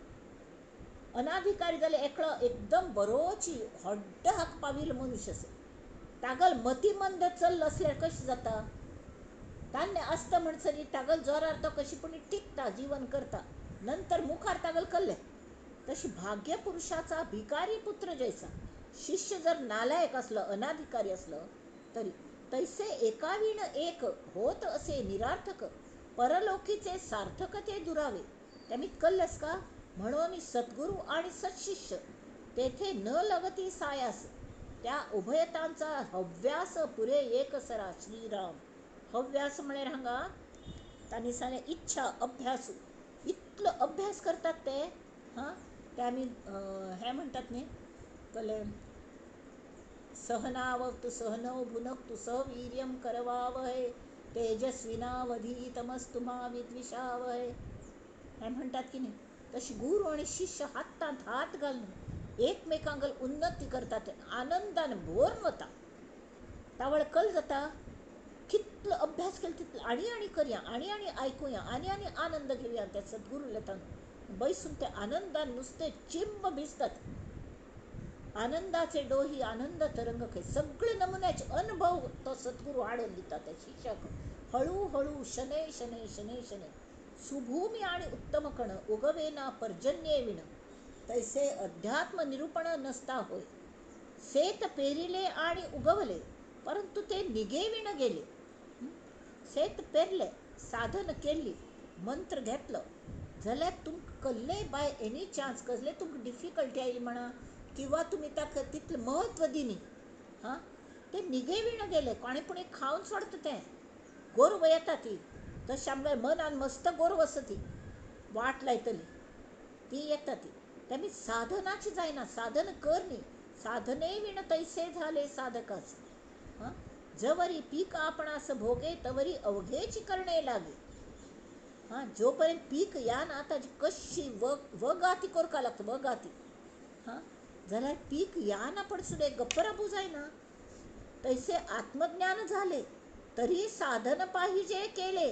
अनाधिकारी जाल्यार एकलो एकदम बरोची व्हड्डो हाक पाविल्लो मनीस आसा, तागल मतिमंद चल्लो आसल्यार कशें जाता? तान्य आसता म्हणसरी तागल जोरार तो कशी पूण टिकता, जीवन करता, नंतर मुखार तागल कल्ले. तशी भाग्य पुरुषाचा भिकारी पुत्र जैसा, शिष्य जर नालायक असलो, अनाधिकारी असलो तरी तैसे एकावीण एक होत असे निरार्थक, परलोकीचे सार्थक ते दुरावे. त्यामीत कल्लस का? म्हणून सद्गुरू आणि सत्शिष्य तेथे न लगती सायास, त्या उभयतांचा हव्यास पुरे एक सरा. श्रीराम. हव्यास म्हळ्यार हांगा तांणी सांगलें इच्छा, अभ्यास, इतलो अभ्यास करतात ते. हां, ते आमी हें म्हणटात न्ही, कले सहनावतु सहनौ भुनक्तु सह वीर्यं करवावहै तेजस्विनावधीतमस्तु मा विद्विषावहै, हें म्हणटात की न्ही. तशी गुरू आनी शिष्य हातांत हात घालून एकमेकांक उन्नती करतात, आनंदान भरून वता. तावळ कल जाता, कितलो अभ्यास केलो तितलो आनी आनी करया, आनी आनी आयकुया, आनी आनी आनंद घेवया त्या सद्गुरू लेतान बैसून ते आनंदान नुस्ते चिंब भिजतात. आनंदाचे डोही आनंद तरंग खंय, सगळे नमुन्याचे अनुभव तो सद्गुरू हाडून दिता त्या शिष्याक. हळूहळू शनै शनै शनै शनै सुभूमी आणि उत्तम कण उगवेना पर्जन्ये विण, तैसे अध्यात्म निरूपण नसता होय. सेत पेरिले आणि उगवले, परंतु ते निगेविण गेले. सेत पेरले, साधन केली, मंत्र घेतलो जाल्यार तुमकां कसलेय बाय एनी चान्स कसले तुमकां डिफिकल्टी आयली म्हणा किंवा तुमी ताका तितलें म्हत्व दिनी, हां, ते निगेविण गेले. कोणें पूण खावन सोडटा तें, गोरवां येता ती, तशें आमगे मनान मस्त गोरवां आसा ती वाट लायतली, ती येता ती. तेमी साधनाची जायना, साधन कर न्ही, साधने विण तैसे झाले साधकास. हां, जवरी पीक आपणास भोगे तवरी अवघेची करणे लागे. हां, जोपर्यंत पीक या ना ताजी कशी वगाती करपा लागता, वगाती. हां, जाल्यार पीक या ना पडसुलें गप्प राबू जायना. तैसे आत्मज्ञान झाले तरी साधन पाहिजे केले,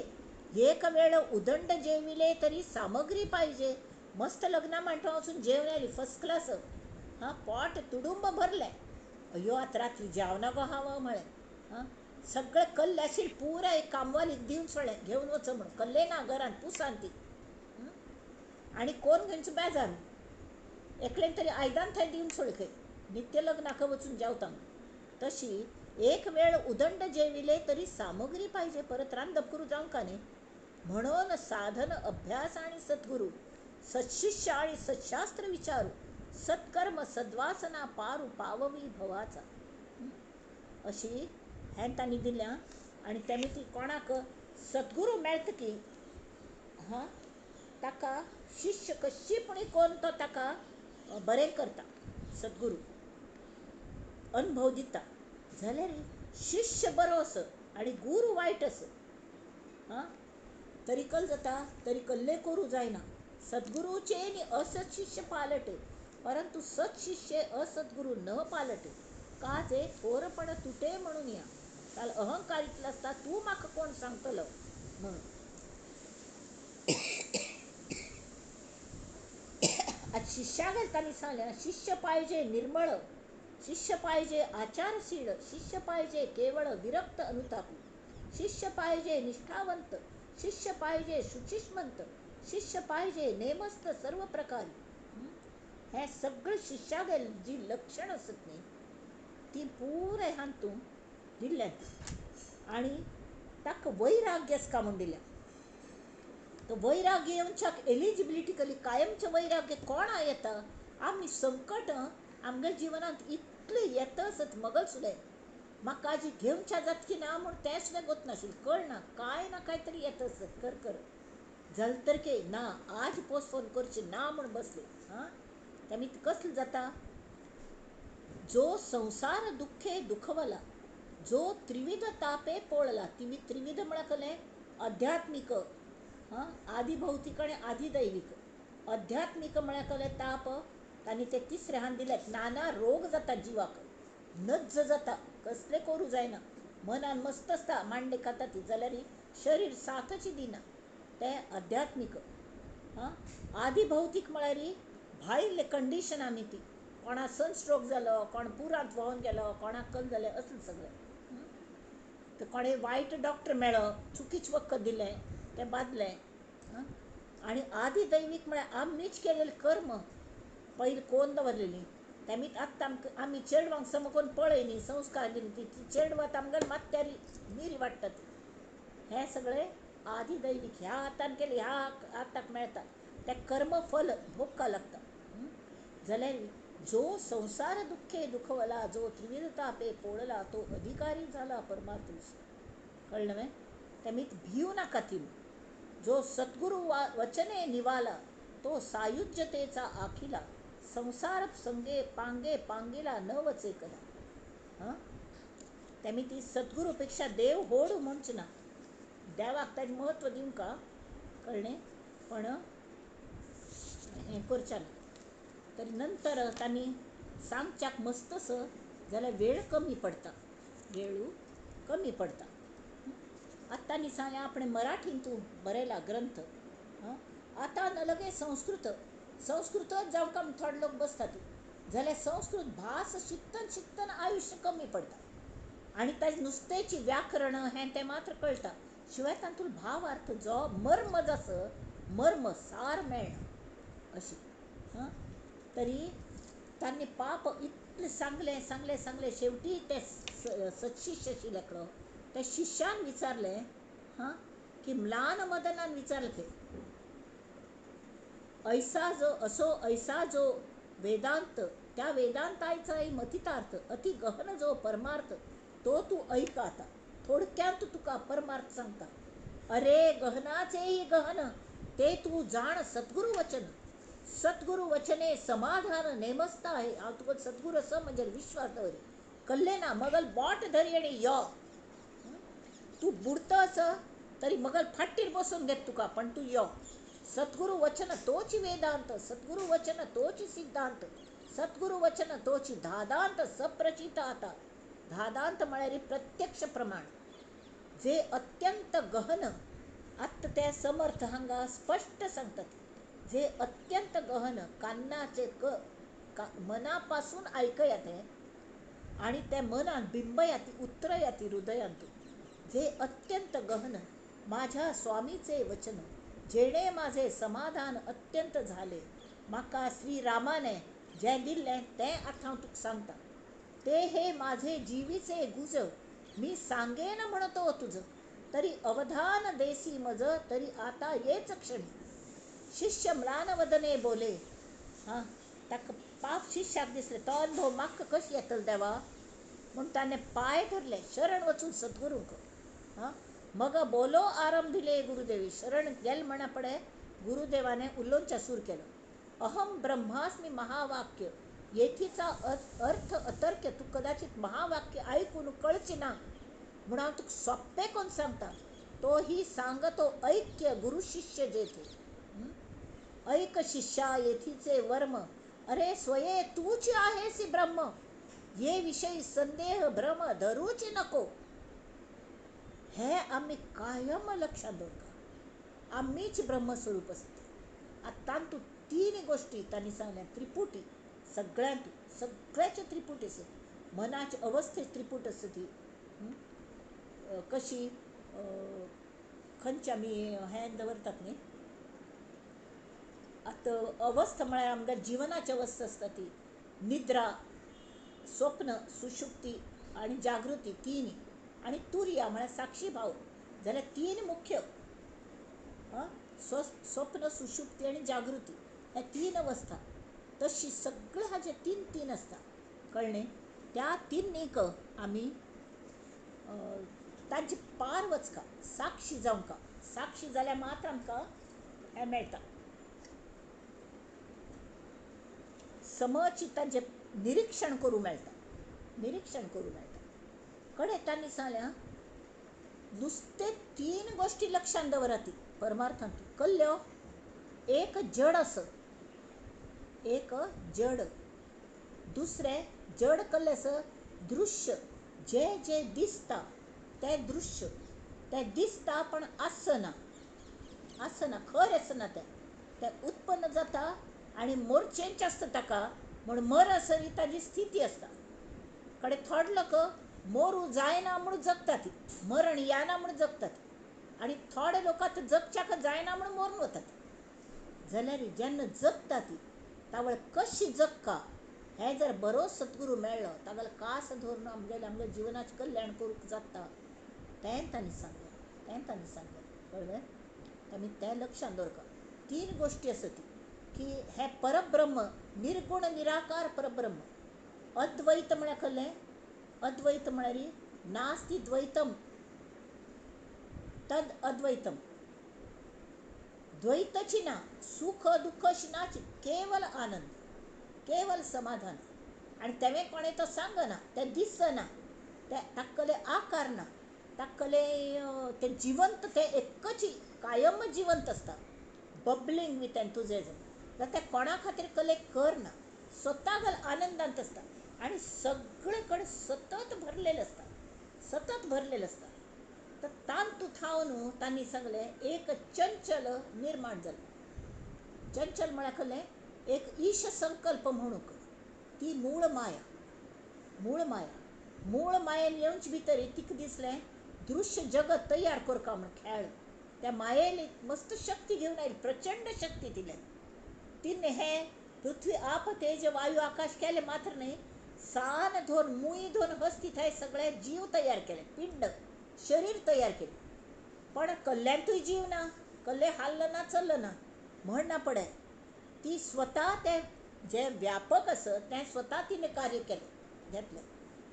एक वेळ उदंड जेविले तरी सामग्री पाहिजे. मस्त लग्ना मांडवा वचून जेवण आयली फर्स्ट क्लास, हां, पोट तुडुंब भरलें, अयो आतां रात्री जेवना गो हांव म्हळें. हां, सगळें कल्लें आशिल्लें पुराय कामवालीक दिवन सोडलें, घेवन वच म्हणून, कल्लें ना घरान पुसान ती. आनी कोण घेवचो बेजार, एकलेन तरी आयदन थंय दिवन सोड खंय, नित्य लग्नाक वचून जेवता. तशी एक वेळ उदंड जेविले तरी सामग्री पाहिजे, परत रांदप करूं जावंक न्ही. म्हणून साधन अभ्यास आणि सद्गुरू, सत्शिष्य आणि सत्शास्त्र विचारू, सत्कर्म सद्वासना पारू पाववी भवाचा. अशी हें तांणी दिल्या. आनी तेमी ती कोणाक सद्गुरू मेळटा की, हां, ताका शिष्य कशी पूण कोण तो ताका बरें करता, सद्गुरू अनुभव दिता. जाल्यार शिष्य बरो आस आनी गुरू वायट आस, हां, तरी कल जाता, तरी कल्ले करूं जायना. सद्गुरूचे आनी असत शिष्य पालटे, परंतु सत्शिष्य असद्गुरू न पालटे. का जे थोरपण तुटे म्हणून या ताल अहंकार इतलो आसता, तूं म्हाका कोण सांगतलो म्हणून. आज शिष्या तांणी सांगलें, शिष्य पाहिजे निर्मळ, शिष्य पाहिजे आचारशील, शिष्य पाहिजे केवळ विरक्त अनुतापी, शिष्य पाहिजे निष्ठावंत, शिष्य पाहिजे शुचिष्मंत, शिष्य पाहिजे नेमस्त सर्व प्रकारी. हें सगळें शिष्यागेर जी लक्षण आसत न्ही ती पुराय हातूंत दिल्यांत. आनी ताका वैराग्य आसका म्हूण दिल्या. तो वैराग्य येवच्याक एलिजिबिलिटी कसली, कायमचें वैराग्य कोणा येता? आमी संकट आमगे जिवनांत इतलें येता आसत मगल सुद्दां म्हाका आजी घेवच्या जात की ना म्हूण तें सुद्दां गोत नाशिल्लें, कळना, कांय ना कांय तरी येता आसत कर कर जालें तर के ना आज पोस्टपोन करचें ना म्हूण बसलें. हां, तेमी कसलें जाता? जो संसार दुख्खे दुखवला, जो त्रिविध तापे पोळला. तिवी त्रिविध म्हळ्यार कसलें? अध्यात्मीक, हां, आदिभौतीक आनी आदिदैवीक. अध्यात्मीक म्हळ्यार कसलें ताप? तांणी ते तिसरे हान दिल्यात, नाना रोग जाता जिवाक, नज्ज जाता, कसलें करूं जायना, मनान मस्त आसता, मांडे खाता ती जाल्यार शरीर साथची दिना, तें अध्यात्मीक. हां, आदिभौतीक म्हळ्यार भायले कंडीशन आमी ती कोणा सनस्ट्रोक जालो, कोण पुरांत व्हांवन गेलो, कोणाक कल जालें, असलें सगळें. तर कोणे वायट डॉक्टर मेळ्ळो, चुकीचें वखद दिलें, तें बादलें. आनी आदी दैवीक म्हळ्यार आमीच केलेलें कर्म पयलीं कोन्न दवरलेलीं तेमी आत्तां आमकां आमी चेडवांक सम कोन्न पळय न्ही, संस्कार दिली ती चेडवां आमगेले माथ्यार मिरी वाडटात. हें सगळें आदी दैवीक ह्या हातान केलें, ह्या हाताक मेळटा तें कर्मफल भोगपाक लागता. जाल्यार जो संसार दुख्खे दुखवला, जो त्रिविध तापे पोळला, तो अधिकारी जाला परमार्थ विषय. कळ्ळें न्हय? तेमी भिवू नाका तिनू. जो सद्गुरू वचने निवाला, तो सायुज्यतेचा आखिला, संसार संगे पांगे पांगिला न वचे कदा. हां, तेमी ती सद्गुरू पेक्षा देव होड म्हणच ना, देवाक ताजें म्हत्व दिवंक कळ्ळें, पण हें करचें ना. तरी नंतर तांणी सांगच्याक मस्तस जाल्यार वेळ कमी पडटा, वेळू कमी पडटा. आतां तांणी सांगलें आपणें मराठीन तूं बरयला ग्रंथ, आतां न लगे संस्कृत, संस्कृतच जावंक आमी थोडे लोक बसतात जाल्यार संस्कृत भास शिकतना शिकतना आयुश्य कमी पडटा आनी ताजें नुस्तेची व्याकरण हें तें मात्र कळटा, शिवाय तातूंत भावार्थ जो मर्म जासो मर्म सार मेळना अशी. हां, तरी तांणी पाप इतलें सांगलें सांगलें सांगलें, शेवटी ते सत्शिष्य आशिल्ले एकलो त्या शिष्यान विचारलें, हां, की म्लान मदनान विचारलें खंय, ऐसा जो असो ऐसा जो वेदांत, त्या वेदांतायचाही मथितार्थ अति गहन जो परमार्थ, तो तू ऐक आता, थोडक्यात तुका परमार्थ सांगता. अरे गहनाचेही गहन ते तू जाण सद्गुरु वचन, सद्गुरु वचने समाधान नेमस्ता आहे. हांव तुका सद्गुरू असो म्हणजे विश्वास दवर, कल्ले ना मगल बोट धरी आनी यो, तूं बुडतच तरी मगल फाटीर बसून घेत तुका, पण तूं यो. सद्गुरु वचन तोच वेदांत, सद्गुरु वचन तोच सिद्धांत, सद्गुरु वचन तोच धादांत सप्रचित आता. धादांत म्हळ्यार प्रत्यक्ष प्रमाण जे अत्यंत गहन. आत्तां ते समर्थ हांगा स्पश्ट सांगतात, जे अत्यंत गहन कान्नाचे मनापासून आयकया तें आनी तें मनान बिंबया ती उतरया ती हृदयांत. जे अत्यंत गहन माझ्या स्वामीचे वचन, जेणे माझे समाधान अत्यंत झाले, म्हाका श्रीरामाने जें दिल्लें तें आतां हांव तुका सांगता. ते हे माझे जीवीचे गुज, मी सांगेन म्हणतो तुझ, तरी अवधान देसी मज, तरी आता येच क्षणी. शिष्य म्लानवदने बोले, हां, ताका पाप शिष्याक दिसलें तो अनुभव म्हाका कशें येतलो देवा, म्हूण ताणें पांय धरले शरण वचून सद्गुरूंक. हां, मग बोलो आरंभिले गुरुदेवी, शरण गेल म्हणा पडे गुरुदेवाने उलोवच्या सूर केलो. अहम ब्रह्मास्मी महावाक्य येथीचा अर्थ अतर्क्य, तूं कदाचित महावाक्य आयकून कळचें ना म्हूण हांव तुका सोंपें करून सांगता. तो ही सांगतो ऐक्य गुरु शिष्य जेथे, ऐक शिष्या येथीचे वर्म, अरे स्वये तूच आहेसी ब्रह्म, ये विषयी संदेह भ्रम धरूच नको. हे आमी कायम लक्षात दवरता, आमीच ब्रह्मस्वरूप आसता. आतां तातूंत तीन गोश्टी तांणी सांगल्या, त्रिपुटी सगळ्यांत, सगळ्याचे त्रिपुटी आसत, मनाचे अवस्थेच त्रिपुट आसता ती कशी खंयचे आमी हें दवरतात न्ही. आतां अवस्था म्हळ्यार आमगे जिवनाची अवस्था आसता ती निद्रा, स्वप्न, सुषुप्ती आनी जागृती तीन, आनी तुर्या म्हळ्यार साक्षी भाव, जाल्यार तीन मुख्य स्वप्न, सुषुप्ती आनी जागृती ह्या तीन अवस्था. तशी सगळे हाजे तीन तीन आसता, कळ्ळें. त्या तिन्नीक आमी तांचे पार वचका, साक्षी जावंका, साक्षी जाल्यार मात्र आमकां हें मेळटा. समची तांचें निरिक्षण करूं मेळटा, निरिक्षण करूं मेळटा. कडेन तांणी सांगलें नुस्तें तीन गोश्टी लक्षांत दवरात परमार्थांत. कल्ल्यो, एक जड आस, एक जड, दुसरें जड कल्लें आसा दृश्य, जें जें दिसता तें दृश्य, तें दिसता पण आसना, आसना, खरें आसना, तें तें उत्पन्न जाता आनी मोरचेंच आसता ताका म्हूण मरसरी ताजी स्थिती आसता. कडे थोडे लोक मोरू जायना म्हूण जगता ती, मरण येना म्हूण जगतात आनी थोडे लोक आतां जगच्याक जायना म्हूण मरून वतात. जाल्यार जेन्ना जगता ती तावळ कशी जगका हें जर बरो सद्गुरू मेळ्ळो तागेलो कास धरून आमगेलें आमगेलें जिवनाचें कल्याण करूंक जाता तें तांणी सांगलें, तें तांणी सांगलें. कळ्ळें? आमी तें लक्षांत दवरता. तीन गोश्टी आसा ती की हें परब्रह्म निर्गूण निराकार परब्रह्म. अद्वैत म्हळ्यार कसलें? अद्वैत म्हळ्यार नास्ति द्वैतम तद अद्वैतम. द्वैतची ना, सुख दुःख अशी नाची, केवल आनंद, केवल समाधान. आनी तेवें कोणें तो सांगना, तें दिसना, तें ताकले आकार ना, ताकले तें जिवंत, तें एकच कायम जिवंत आसता, बबलिंग विथ एन्थुजियाजम. जाल्यार तें कोणा खातीर कले करना, स्वता घाल आनंदांत आसता आनी सगळे कडेन सतत भरलेलें आसता, सतत भरलेलें आसता. तर तांतू थावन तांणी सांगलें एक चंचल निर्माण जालें. चंचल म्हळ्यार कसलें? एक ईश संकल्प म्हणूंक ती मूळ माया, मूळ माया, मूळ मायेन येवचे भितर तिका दिसलें दृश्य जगत तयार करका म्हूण खेळ. त्या मायेन मस्त शक्ती घेवन आयली, प्रचंड शक्ती दिल्या. तिने हें पृथ्वी आप तेज वायू आकाश केलें मात्र न्हय, सान धरून मुय धरून हस्ती थंय सगळे जीव तयार केले, पिंड शरीर तयार केलें. पण कल्ल्यांतूय जीव ना, कल्ले हाल्ल ना, चल्ल ना म्हण ना पडे. ती स्वता तें जें व्यापक आसा तें स्वता तिणें कार्य केलें, घेतलें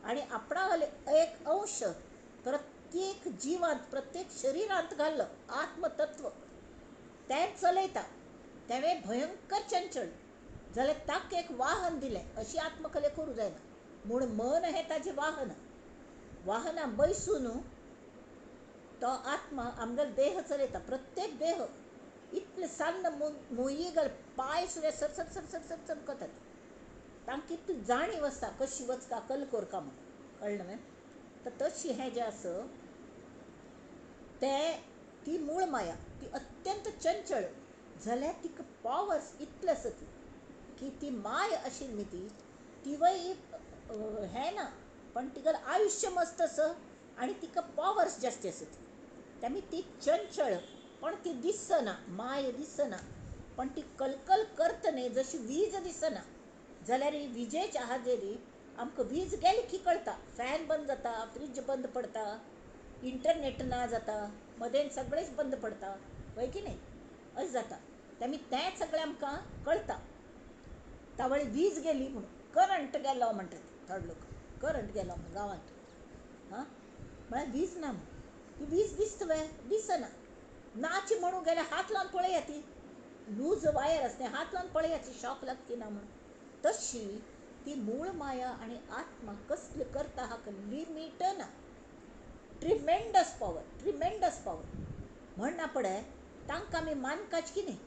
आनी आपणाले एक अंश प्रत्येक जिवांत, प्रत्येक शरिरांत घाल्लो आत्मतत्व तें चलयता. तेवें भयंकर चंचल जाल्यार ताका एक वाहन दिलें. अशी आत्मकले करूं जायना म्हूण मन हें ताजें वाहन. वाहना बैसून तो आत्मा आमगेलो देह चलयता. प्रत्येक देह इतले सान्न मुयी घाल पांय सुद्दां सरसर सरसर सरसर करतात. तांकां कितली जाणीव आसता कशी वचका कल करका म्हूण. कळ्ळें न्हय? तर तशी हें जें आसा तें ती मूळ माया, ती अत्यंत चंचल जाल्यार तिका पॉवर्स इतले आसा ती की ती माय आशिल्ली ती तिवय हें ना, पण तिका आयुश्य मस्त आसा आनी तिका पॉवर्स जास्ती आसा ती. तेमी ती चंचल पण ती दिसना, माय दिसना, पण ती कलकल करता न्हय जशी वीज दिसना. जाल्यार विजेच्या हाजेरी आमकां वीज गेली की कळटा, फॅन बंद जाता, फ्रीज बंद पडटा, इंटरनेट ना जाता, मदेन सगळेंच बंद पडटा, हय की न्हय? अशें जाता. तेमी तें सगळें आमकां कळटा. तावळी वीज गेली म्हणून करंट गेलो म्हणटात थोडे लोक, करंट गेलो म्हणून गांवांत. हां, म्हळ्यार वीज ना म्हणून. ती वीज दिसता वे? दिसना. नाची म्हणून गेल्यार हात लावन पळया, ती लूज वायर आसता, हात लावन पळयाची शॉक लागती ना म्हणून. तशी ती मूळ माया आनी आत्मा कसली करता हाका लिमीट ना. ट्रिमेंडस पॉवर, ट्रिमेंडस पॉवर म्हण ना पडे तांकां आमी मानकाच की न्ही.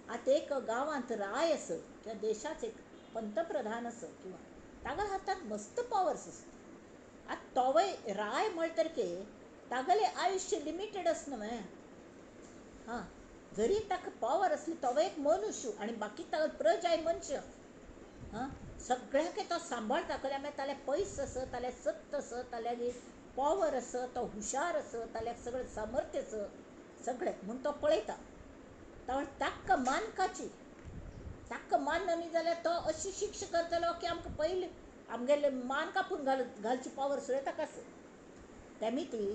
आतां एक गांवांत राय आसत किंवा देशाच एक पंतप्रधान आसत किंवा तागेल्या हातांत मस्त पॉवर्स आसता. आतां तोवय राय म्हणटकीर तागेलें आयुश्य लिमिटेड आसना न्हय. हां, जरी ताका पॉवर आसली तोवय एक मनुष्य आनी बाकी तागेली प्रजाय मनशां. हां, सगळ्यांक तो सांबाळटा. कळ्ळें? मागीर तागेले पयस आसत, तागेलें सत्त आसत, तागेली पॉवर आसत, तो हुशार आसत, तागेलें सगळें सामर्थ्य आसत, सगळें म्हूण तो पळयता. ताका मानकाची, ताका मानना न्ही जाल्यार तो अशी शिक्षा करतलो की आमकां पयलीं आमगेले मान कापून घालची पॉवर सुद्दां ताका आसा. तेमी ती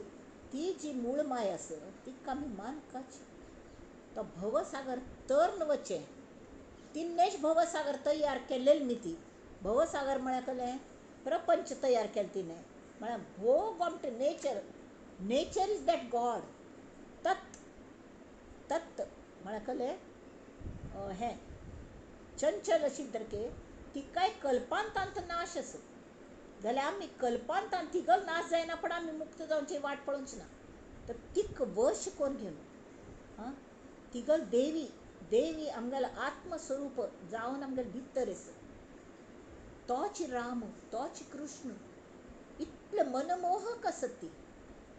ती जी मूळ माय आसा तिका आमी मानकाची. तो भवसागर तर्न वचें तिन्नेच भवसागर तयार केलेली न्ही ती. भवसागर म्हळ्यार कसलें? प्रपंच तयार केलें तिणें. म्हळ्यार भोग आमचें nature, nature is that God. तत् तत् म्हळ्यार कसलें? हें चंचल अशी तरके तिकाय कल्पांतांत नाश आसा. जाल्यार आमी कल्पांतांत तिगल नाश जायना, पण आमी मुक्त जावची वाट पळोवची ना. तर तिका वश करून घेवन हां तिगल देवी, देवी आमगेलो आत्मस्वरूप जावन आमगेले भितर आसा. तोच राम, तोच कृष्ण, इतलें मनमोहक आसत ती.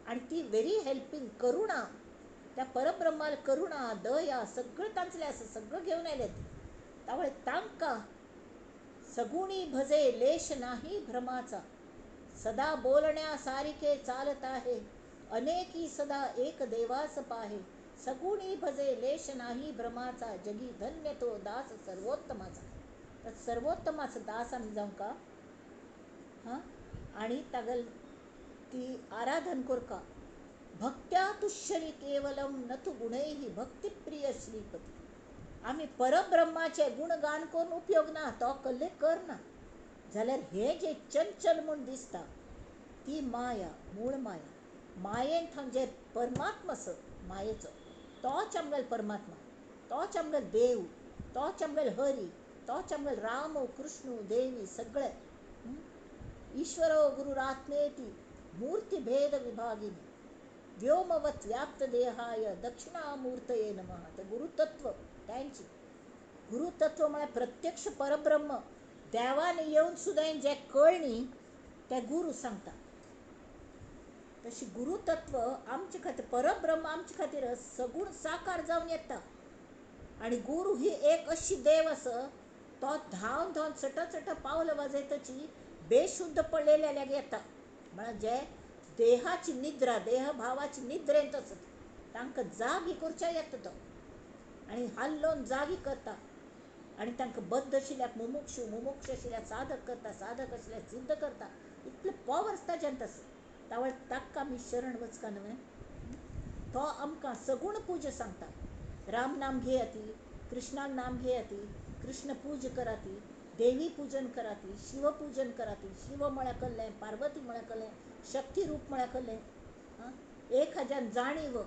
आनी ती व्हेरी हेल्पींग, करुणा, त्या परब्रह्माल करुणा, दया सगळें तांचलें आसा, सगळें घेवन आयल्या ती. तावळे तांकां सगुणी भजे लेश नाही भ्रमाचा, सदा बोलण्या सारिके चालत आहे, अनेकी सदा एक देवास पाहे, सगुणी भजे लेश नाही भ्रमाचा, जगी धन्य तो दास सर्वोत्तमाचा. तर सर्वोत्तमाचो दास आमी जावंका हां आनी तागेल ती आराधन करका. भक्त्या तुष्यरी केवलम न तु गुणैः भक्तिप्रिय श्रीपती. आमी परब्रह्माचें गुणगान करून उपयोग ना, तो कल्ले करना जाल्यार हें जें चंचल म्हूण दिसता ती माया, मूळ माया. मायेन थावन जे परमात्मा आसा मायेचो तोच आमगेलो परमात्मा, तोच आमगेलो देव, तोच आमगेलो हरी, तोच आमगेलो राम, कृष्ण, देवी सगळे. ईश्वरो गुरुरात्मेति मूर्तिभेद विभागिनी व्योमवत व्याप्त देहाय दक्षिणामूर्तये नमः. ते गुरुतत्व तांची गुरुतत्व म्हळ्यार प्रत्यक्ष परब्रह्म. देवान येवन सुद्दां जें कळ्ळी तें गुरू सांगता. तशी गुरुतत्व आमचे खातीर, परब्रह्म आमचे खातीर सगूण साकार जावन येता. आनी गुरू ही एक अशी देव आसा तो धांवन धांवन चट चट पावलां वाजयतची बेशुद्ध पडलेल्या लागीं येता. म्हळ्यार जे देहाची निद्रा, देहभावाची निद्रेंत आसत तांकां जागी करच्या येता तो आनी हाल्लोवन जागी करता. आनी तांकां बद्द आशिल्ल्याक मुमुक्षू, मुमुक्ष आशिल्ल्याक साधक करता, साधक आशिल्ल्याक सिद्ध करता. इतले पॉवर्स ताज्यांत आसा. तावळ ताका आमी शरण वचका न्हय. तो आमकां सगूण पूजा सांगता. राम नाम घेयाती, कृष्णान नाम घेयाती, कृष्ण पूज कराती, देवी पूजन कराती, शिव पूजन कराती. शिव म्हळ्यार कसलें, पार्वती म्हळ्यार कसलें, शक्ती रूप म्हळ्यार कसलें, आं एक हाज्यान जाणीव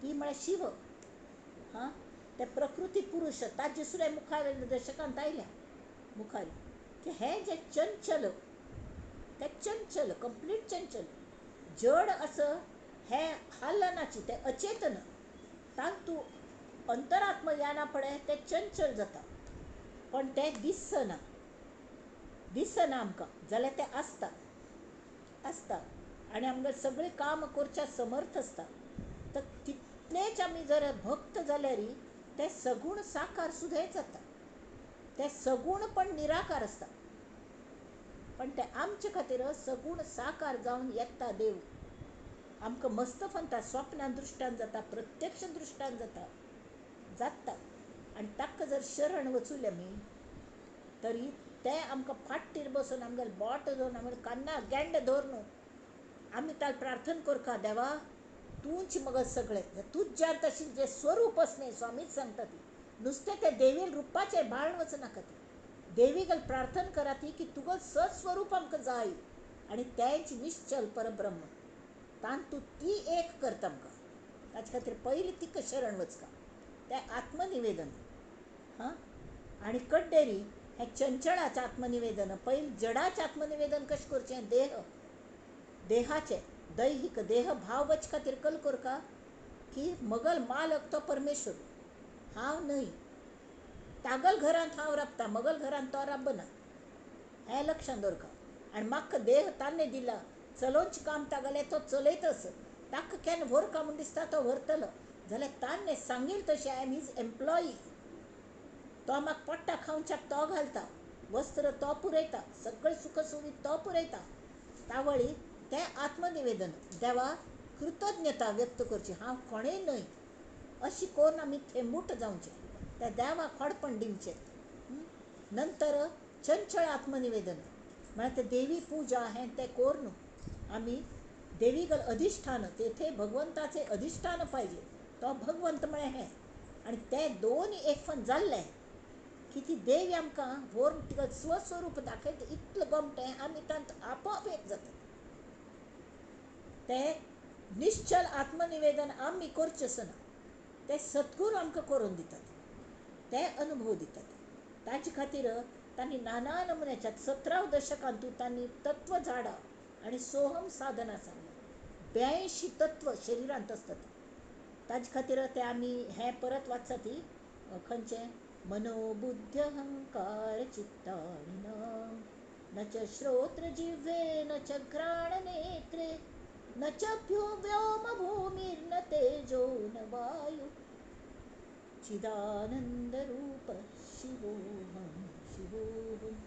ती म्हळ्यार शिव. हां ते प्रकृती पुरुश ताजे सुद्दां मुखार दशकांत आयल्या मुखार की हें जें चंचल, तें चंचल कंप्लीट चंचल जड आसा हें हालनाची, तें अचेतन. तातूंत अंतरात्म याना पडे तें चंचल जाता, पण तें दिसना, दिसना आमकां जाल्यार तें आसता, आसता. आनी आमकां सगळें काम करच्या समर्थ आसता. तर तितलेच आमी जर भक्त जाल्यार तें सगूण साकार सुद्दां जाता. तें सगूण पण निराकार आसता, पण तें आमचे खातीर सगूण साकार जावन येता देव. आमकां मस्त फंता स्वप्नान दृश्टान जाता, प्रत्यक्ष दृश्टान जाता, जाता. आनी ताका जर शरण वचूले आमी तरी ते आमकां फाटीर बसून आमगेले बोट धरून आमगेले कान्ना गेंडे धरून आमी ताका प्रार्थना करता, देवा तूंच मगो सगळें, तुज्यांत अशें जें स्वरूप आसा न्ही, स्वामीच सांगता ती नुस्तें त्या देवी रुपाचेर बाळण वचनाका. ती देवी गल प्रार्थना कराती की तुगो सत्स्वरूप आमकां जाय आनी तेंच निश्चल परब्रह्म तातूंत ती एक करता आमकां. ताचे खातीर पयलीं तिका शरण वचका, तें आत्मनिवेदन. हां आनी कड्डेरी हें चंचळाचें आत्मनिवेदन. पयलीं जडाचें आत्मनिवेदन कशें करचें, देह, देहाचें दैहीक देह भाव वच खातीर कल करका की मगल मालक तो परमेश्वर, हांव न्हय. तागल घरांत हांव राबता, मगल घरांत तो राबना, हें लक्षांत दवरका. आनी म्हाका देह ताणें दिला, चलोवचें काम तागेलें तो चलयतच. ताका केन्ना व्हरका म्हूण दिसता तो व्हरतलो, जाल्यार ताणें सांगील तशें I am his employee. तो म्हाका पोट्टा खावच्याक तो घालता, वस्त्र तो पुरयता, सगळें सुख सुविधा तो पुरयता. तावळी तें आत्मनिवेदन, देवा कृतज्ञता व्यक्त करची, हांव कोणेय न्हय अशी करून आमी थेंबूट जावचें, त्या देवाक खोडपण दिवचें. नंतर चंचळ आत्मनिवेदन म्हळ्यार ते देवी पूजा हें तें करून आमी देवीगल अधिष्ठान, तेथे भगवंताचे अधिष्ठान पाहिजे, तो भगवंत म्हळ्यार हें. आनी ते दोन एकफन जाल्ले की ती देवी आमकां व्हरून तिका स्वस्वरूप दाखयता. इतलें गोमटें आमी तांत आपोआप एक जाता. तें निश्चल आत्मनिवेदन आमी करचें आसना, तें सद्गुरू आमकां करून दितात, ते अनुभव दितात. ताचे खातीर तांणी नाना नमुन्याच्या 17 दशकांतू तांणी तत्व झाडां आनी सोहम साधना सांगलें. 82 तत्व शरिरांत आसतात. ताचे खातीर ते आमी हें परत वाचता ती खंयचें मनोबुद्ध्यहंकार चित्तानि न च श्रोत्र जिह्वे न च घ्राणनेत्रे न च व्योम भूमिर्न तेजो न वायु. चिदानंद रूप शिवोहम शिवोहम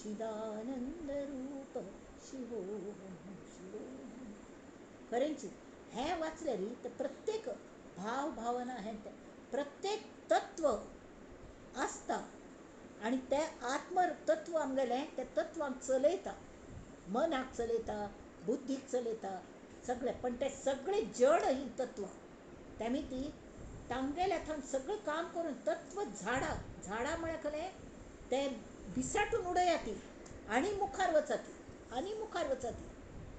चिदानंद रूप शिवोहम शिवोहम. खरेंच हें वाचल्यार ते प्रत्येक भाव भावना हें तें प्रत्येक तत्व आसता आनी तें आत्मतत्व आमगेलें तें तत्वांक चलयता, मनाक चलयता, बुद्धीक चलयता सगळें. पण तें सगळें जड हीं तत्वां तेमी ती तांगेल्या थंय सगळें काम करून तत्व झाडां झाडां म्हळ्यार कलें तें बिसाटून उडया ती आनी मुखार वचा ती आनी मुखार वचा ती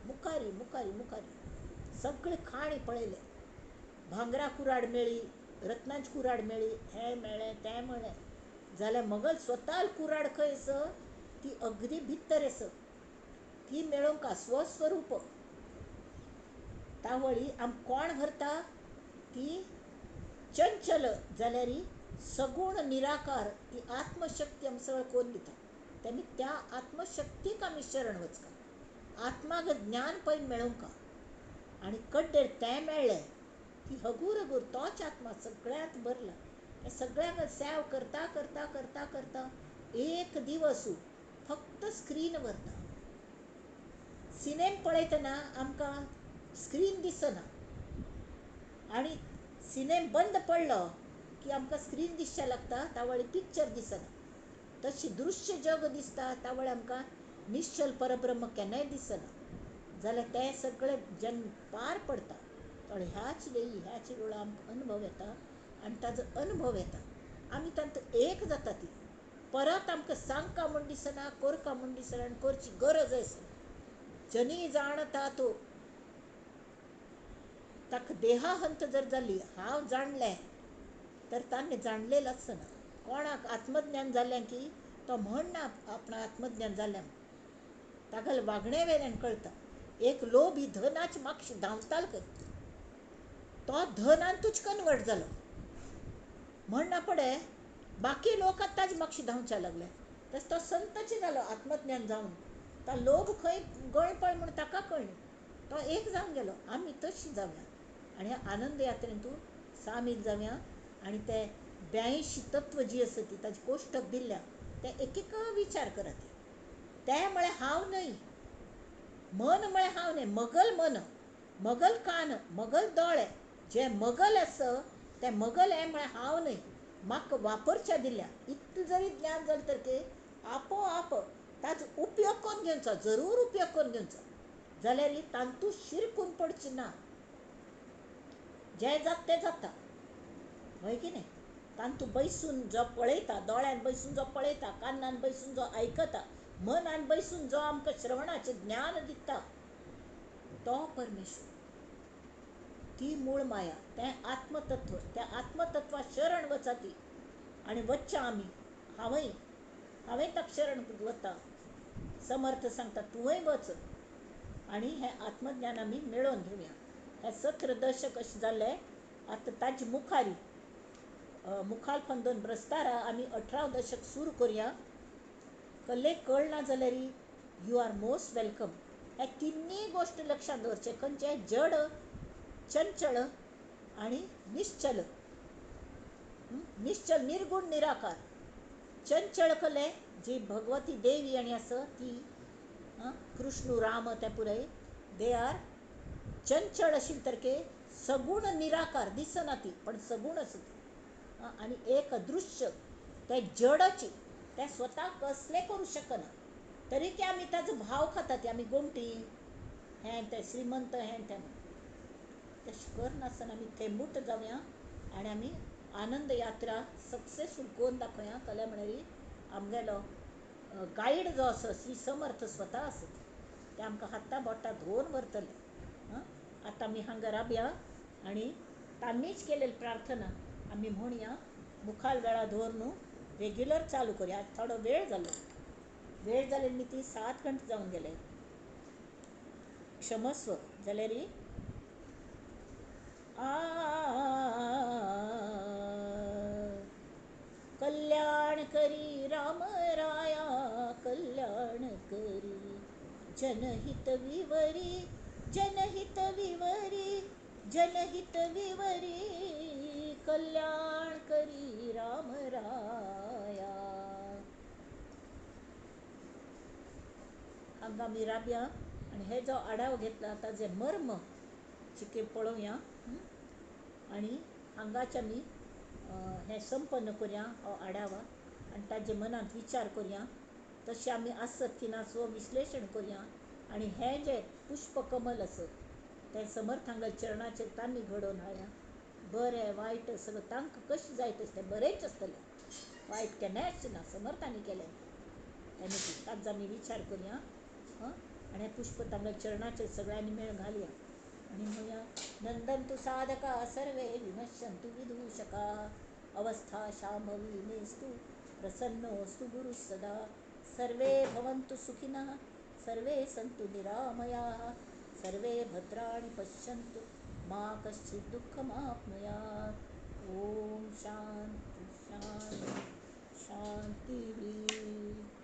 मुखारी मुखारी मुखारी सगळें खाणी पळयलें. भांगरा कुराड मेळ्ळी, रत्नांची कुराड मेळ्ळी, हें मेळ्ळें तें मेळ्ळें जाल्यार मगल स्वता कुराड खंय आसा ती अगदी भितर आसा ती मेळोवंक स्वस्वरूप तावळी आम कोण व्हरता ती चंचल जाल्यार सगूण निराकार ती आत्मशक्ती आम सगळें कोन्न दिता. तेमी त्या आत्मशक्तीक आमी शरण वचका, आत्माक ज्ञान पळय मेळोवंक आनी कड्डेर तें मेळ्ळें की हगूर हगूर तोच आत्मा सगळ्यांत भरला. हे सगळ्यांक सेव करता करता करता करता एक दिवस फक्त स्क्रीन व्हरता. सिनेम पळयतना आमकां स्क्रीन दिसना आनी सिनेम बंद पडलो की आमकां स्क्रीन दिसचें लागता, तावळी पिक्चर दिसना. तशी दृश्य जग दिसता तावळी आमकां निश्चल परब्रह्म केन्नाय दिसना. जाल्यार तें सगळें जेन्ना पार पडता तर ह्याच वेळी ह्याच वेळा आमकां अनुभव येता आनी ताजो अनुभव येता आमी तांतूत एक जाता. ती परत आमकां सांगका म्हूण दिसना, करका म्हूण दिसना आनी करची गरज आसना. जनी जाणता तो ताका देहाहंत जर जाली हांव जाणलें तर ताणें जाणलेलें आसना. कोणाक आत्मज्ञान जालें की तो म्हणना आपणा आत्मज्ञान जालें, तागेले वागणे वेल्यान कळटा. एक लोभी धनाच मागशी धांवताल खंय, तो धनांतूच कन्वर्ट जालो म्हणना पडे बाकी लोक आतां ताजे मागशी धांवच्या लागले. तसो तो संतच जालो आत्मज्ञान जावन. तो लोभ खंय गळपळ म्हूण ताका कळ्ळें, तो एक जावन गेलो. आमी तशी जावया आनी ह्या आनंद यात्रेन तूं सामील जावया आनी ते 82 तत्व जी आसा ती ताजे कोश्टक दिल्ल्या ते एक एक विचार करात. तें म्हळ्यार हांव न्हय, मन म्हळ्यार हांव न्हय, मगल मन, मगल कान, मगल दोळे, जे मगल आसा तें मगल हें म्हळ्यार हांव न्हय, म्हाका वापरच्या दिल्या. इतलें जरी ज्ञान जालें तर की आपोआप ताजो उपयोग करून घेवचो, जरूर उपयोग करून घेवचो जाल्यार तांतूत शिरकून पडचें ना. जें जाता तें जाता, हय की न्हय? तांतूत बैसून जो पळयता, दोळ्यान बैसून जो पळयता, कानान बैसून जो आयकता, मनान बैसून जो आमकां श्रवणाचें ज्ञान दिता तो परमेश्वर, ती मूळ माया, तें आत्मतत्व. त्या आत्मतत्वा शरण वचा ती आनी वच्चें आमी. हांवय हांवें ताका शरण वता. समर्थ सांगता तुवेंय वच आनी हें आत्मज्ञान आमी मेळोवन घेवया. हें 17 दशक अशें जालें. आतां ताजे मुखारी मुखार फंदोन ब्रस्तारा आमी 18 दशक सुरू करुया. कल्ले कळना जाल्यार you are most welcome. हे तिन्ही गोश्ट लक्षांत दवरचें, खंयचें जड, चंचळ आनी निश्चल. निश्चल निर्गुण निराकार. चंचळ कले जी भगवती देवी आनी आसा ती कृष्ण राम ते पुराय they are चंचळ अशी तरके सगुण निराकार दिसना ती पण सगुण आसा ती. आनी एक अदृश्य ते जडची, ते स्वता कसले करूं शकना तरी की आमी ताजो भाव खाता. ती आमी गोमटी हें तें श्रीमंत हें तें तशें करनासतना आमी थेंबूट जावया आनी आमी आनंद यात्रा सक्सेसफूल करून दाखोवया. कल्या म्हळ्यार आमगेलो गायड जो आसा श्री समर्थ स्वता आसा ते आमकां हाता बोटां धरून व्हरतले. आतां आमी हांगा राबया आनी तांणीच केलेली प्रार्थना आमी म्हणया. मुखार वेळा दवर न्हू रेग्युलर चालू करुया. आज थोडो वेळ जालो, वेळ जाले न्ही ती 7 घंटे जावन गेले. क्षमस्व जाल्यार कल्याण करी राम राया कल्याण करी, जनहित विवरी जनहित विवरी जनहित विवरी, कल्याण करी रामराया. हांगा आमी राबया आनी हे जो आडाव घेतला ताजें मर्म चिके पळोवया आनी हांगाच आमी हें संपन्न करया हो आडावा आनी ताजे मनांत विचार करया, तशें आमी आसत की ना स्वविश्लेशण करया आनी हें जें पुष्पकमल आसा तें समर्थांगल्या चरणाचेर तांणी घडोवन हाडया. बरें वायट सगळें तांकां कशें जाय तशें तें बरेंच आसतलें, वायट केन्नाच ना, समर्थांनी केलें तेन्ना ताजो आमी विचार करया आनी हें पुष्प तांगल्या चरणाचेर सगळ्यांनी मेळ घालया आनी म्हणया, नंदन्तु साधका सर्वे विनश्यन्तु विदूषका अवस्था शांभवी मेस्तु प्रसन्नोऽस्तु गुरुः सदा. सर्वे भवन्तु सुखिनः सर्वे सन्तु निरामयाः सर्वे भद्राणि पश्यन्तु मा कश्चित् दुःखमाप्नुयात्. ॐ शांति शांति शांतिः.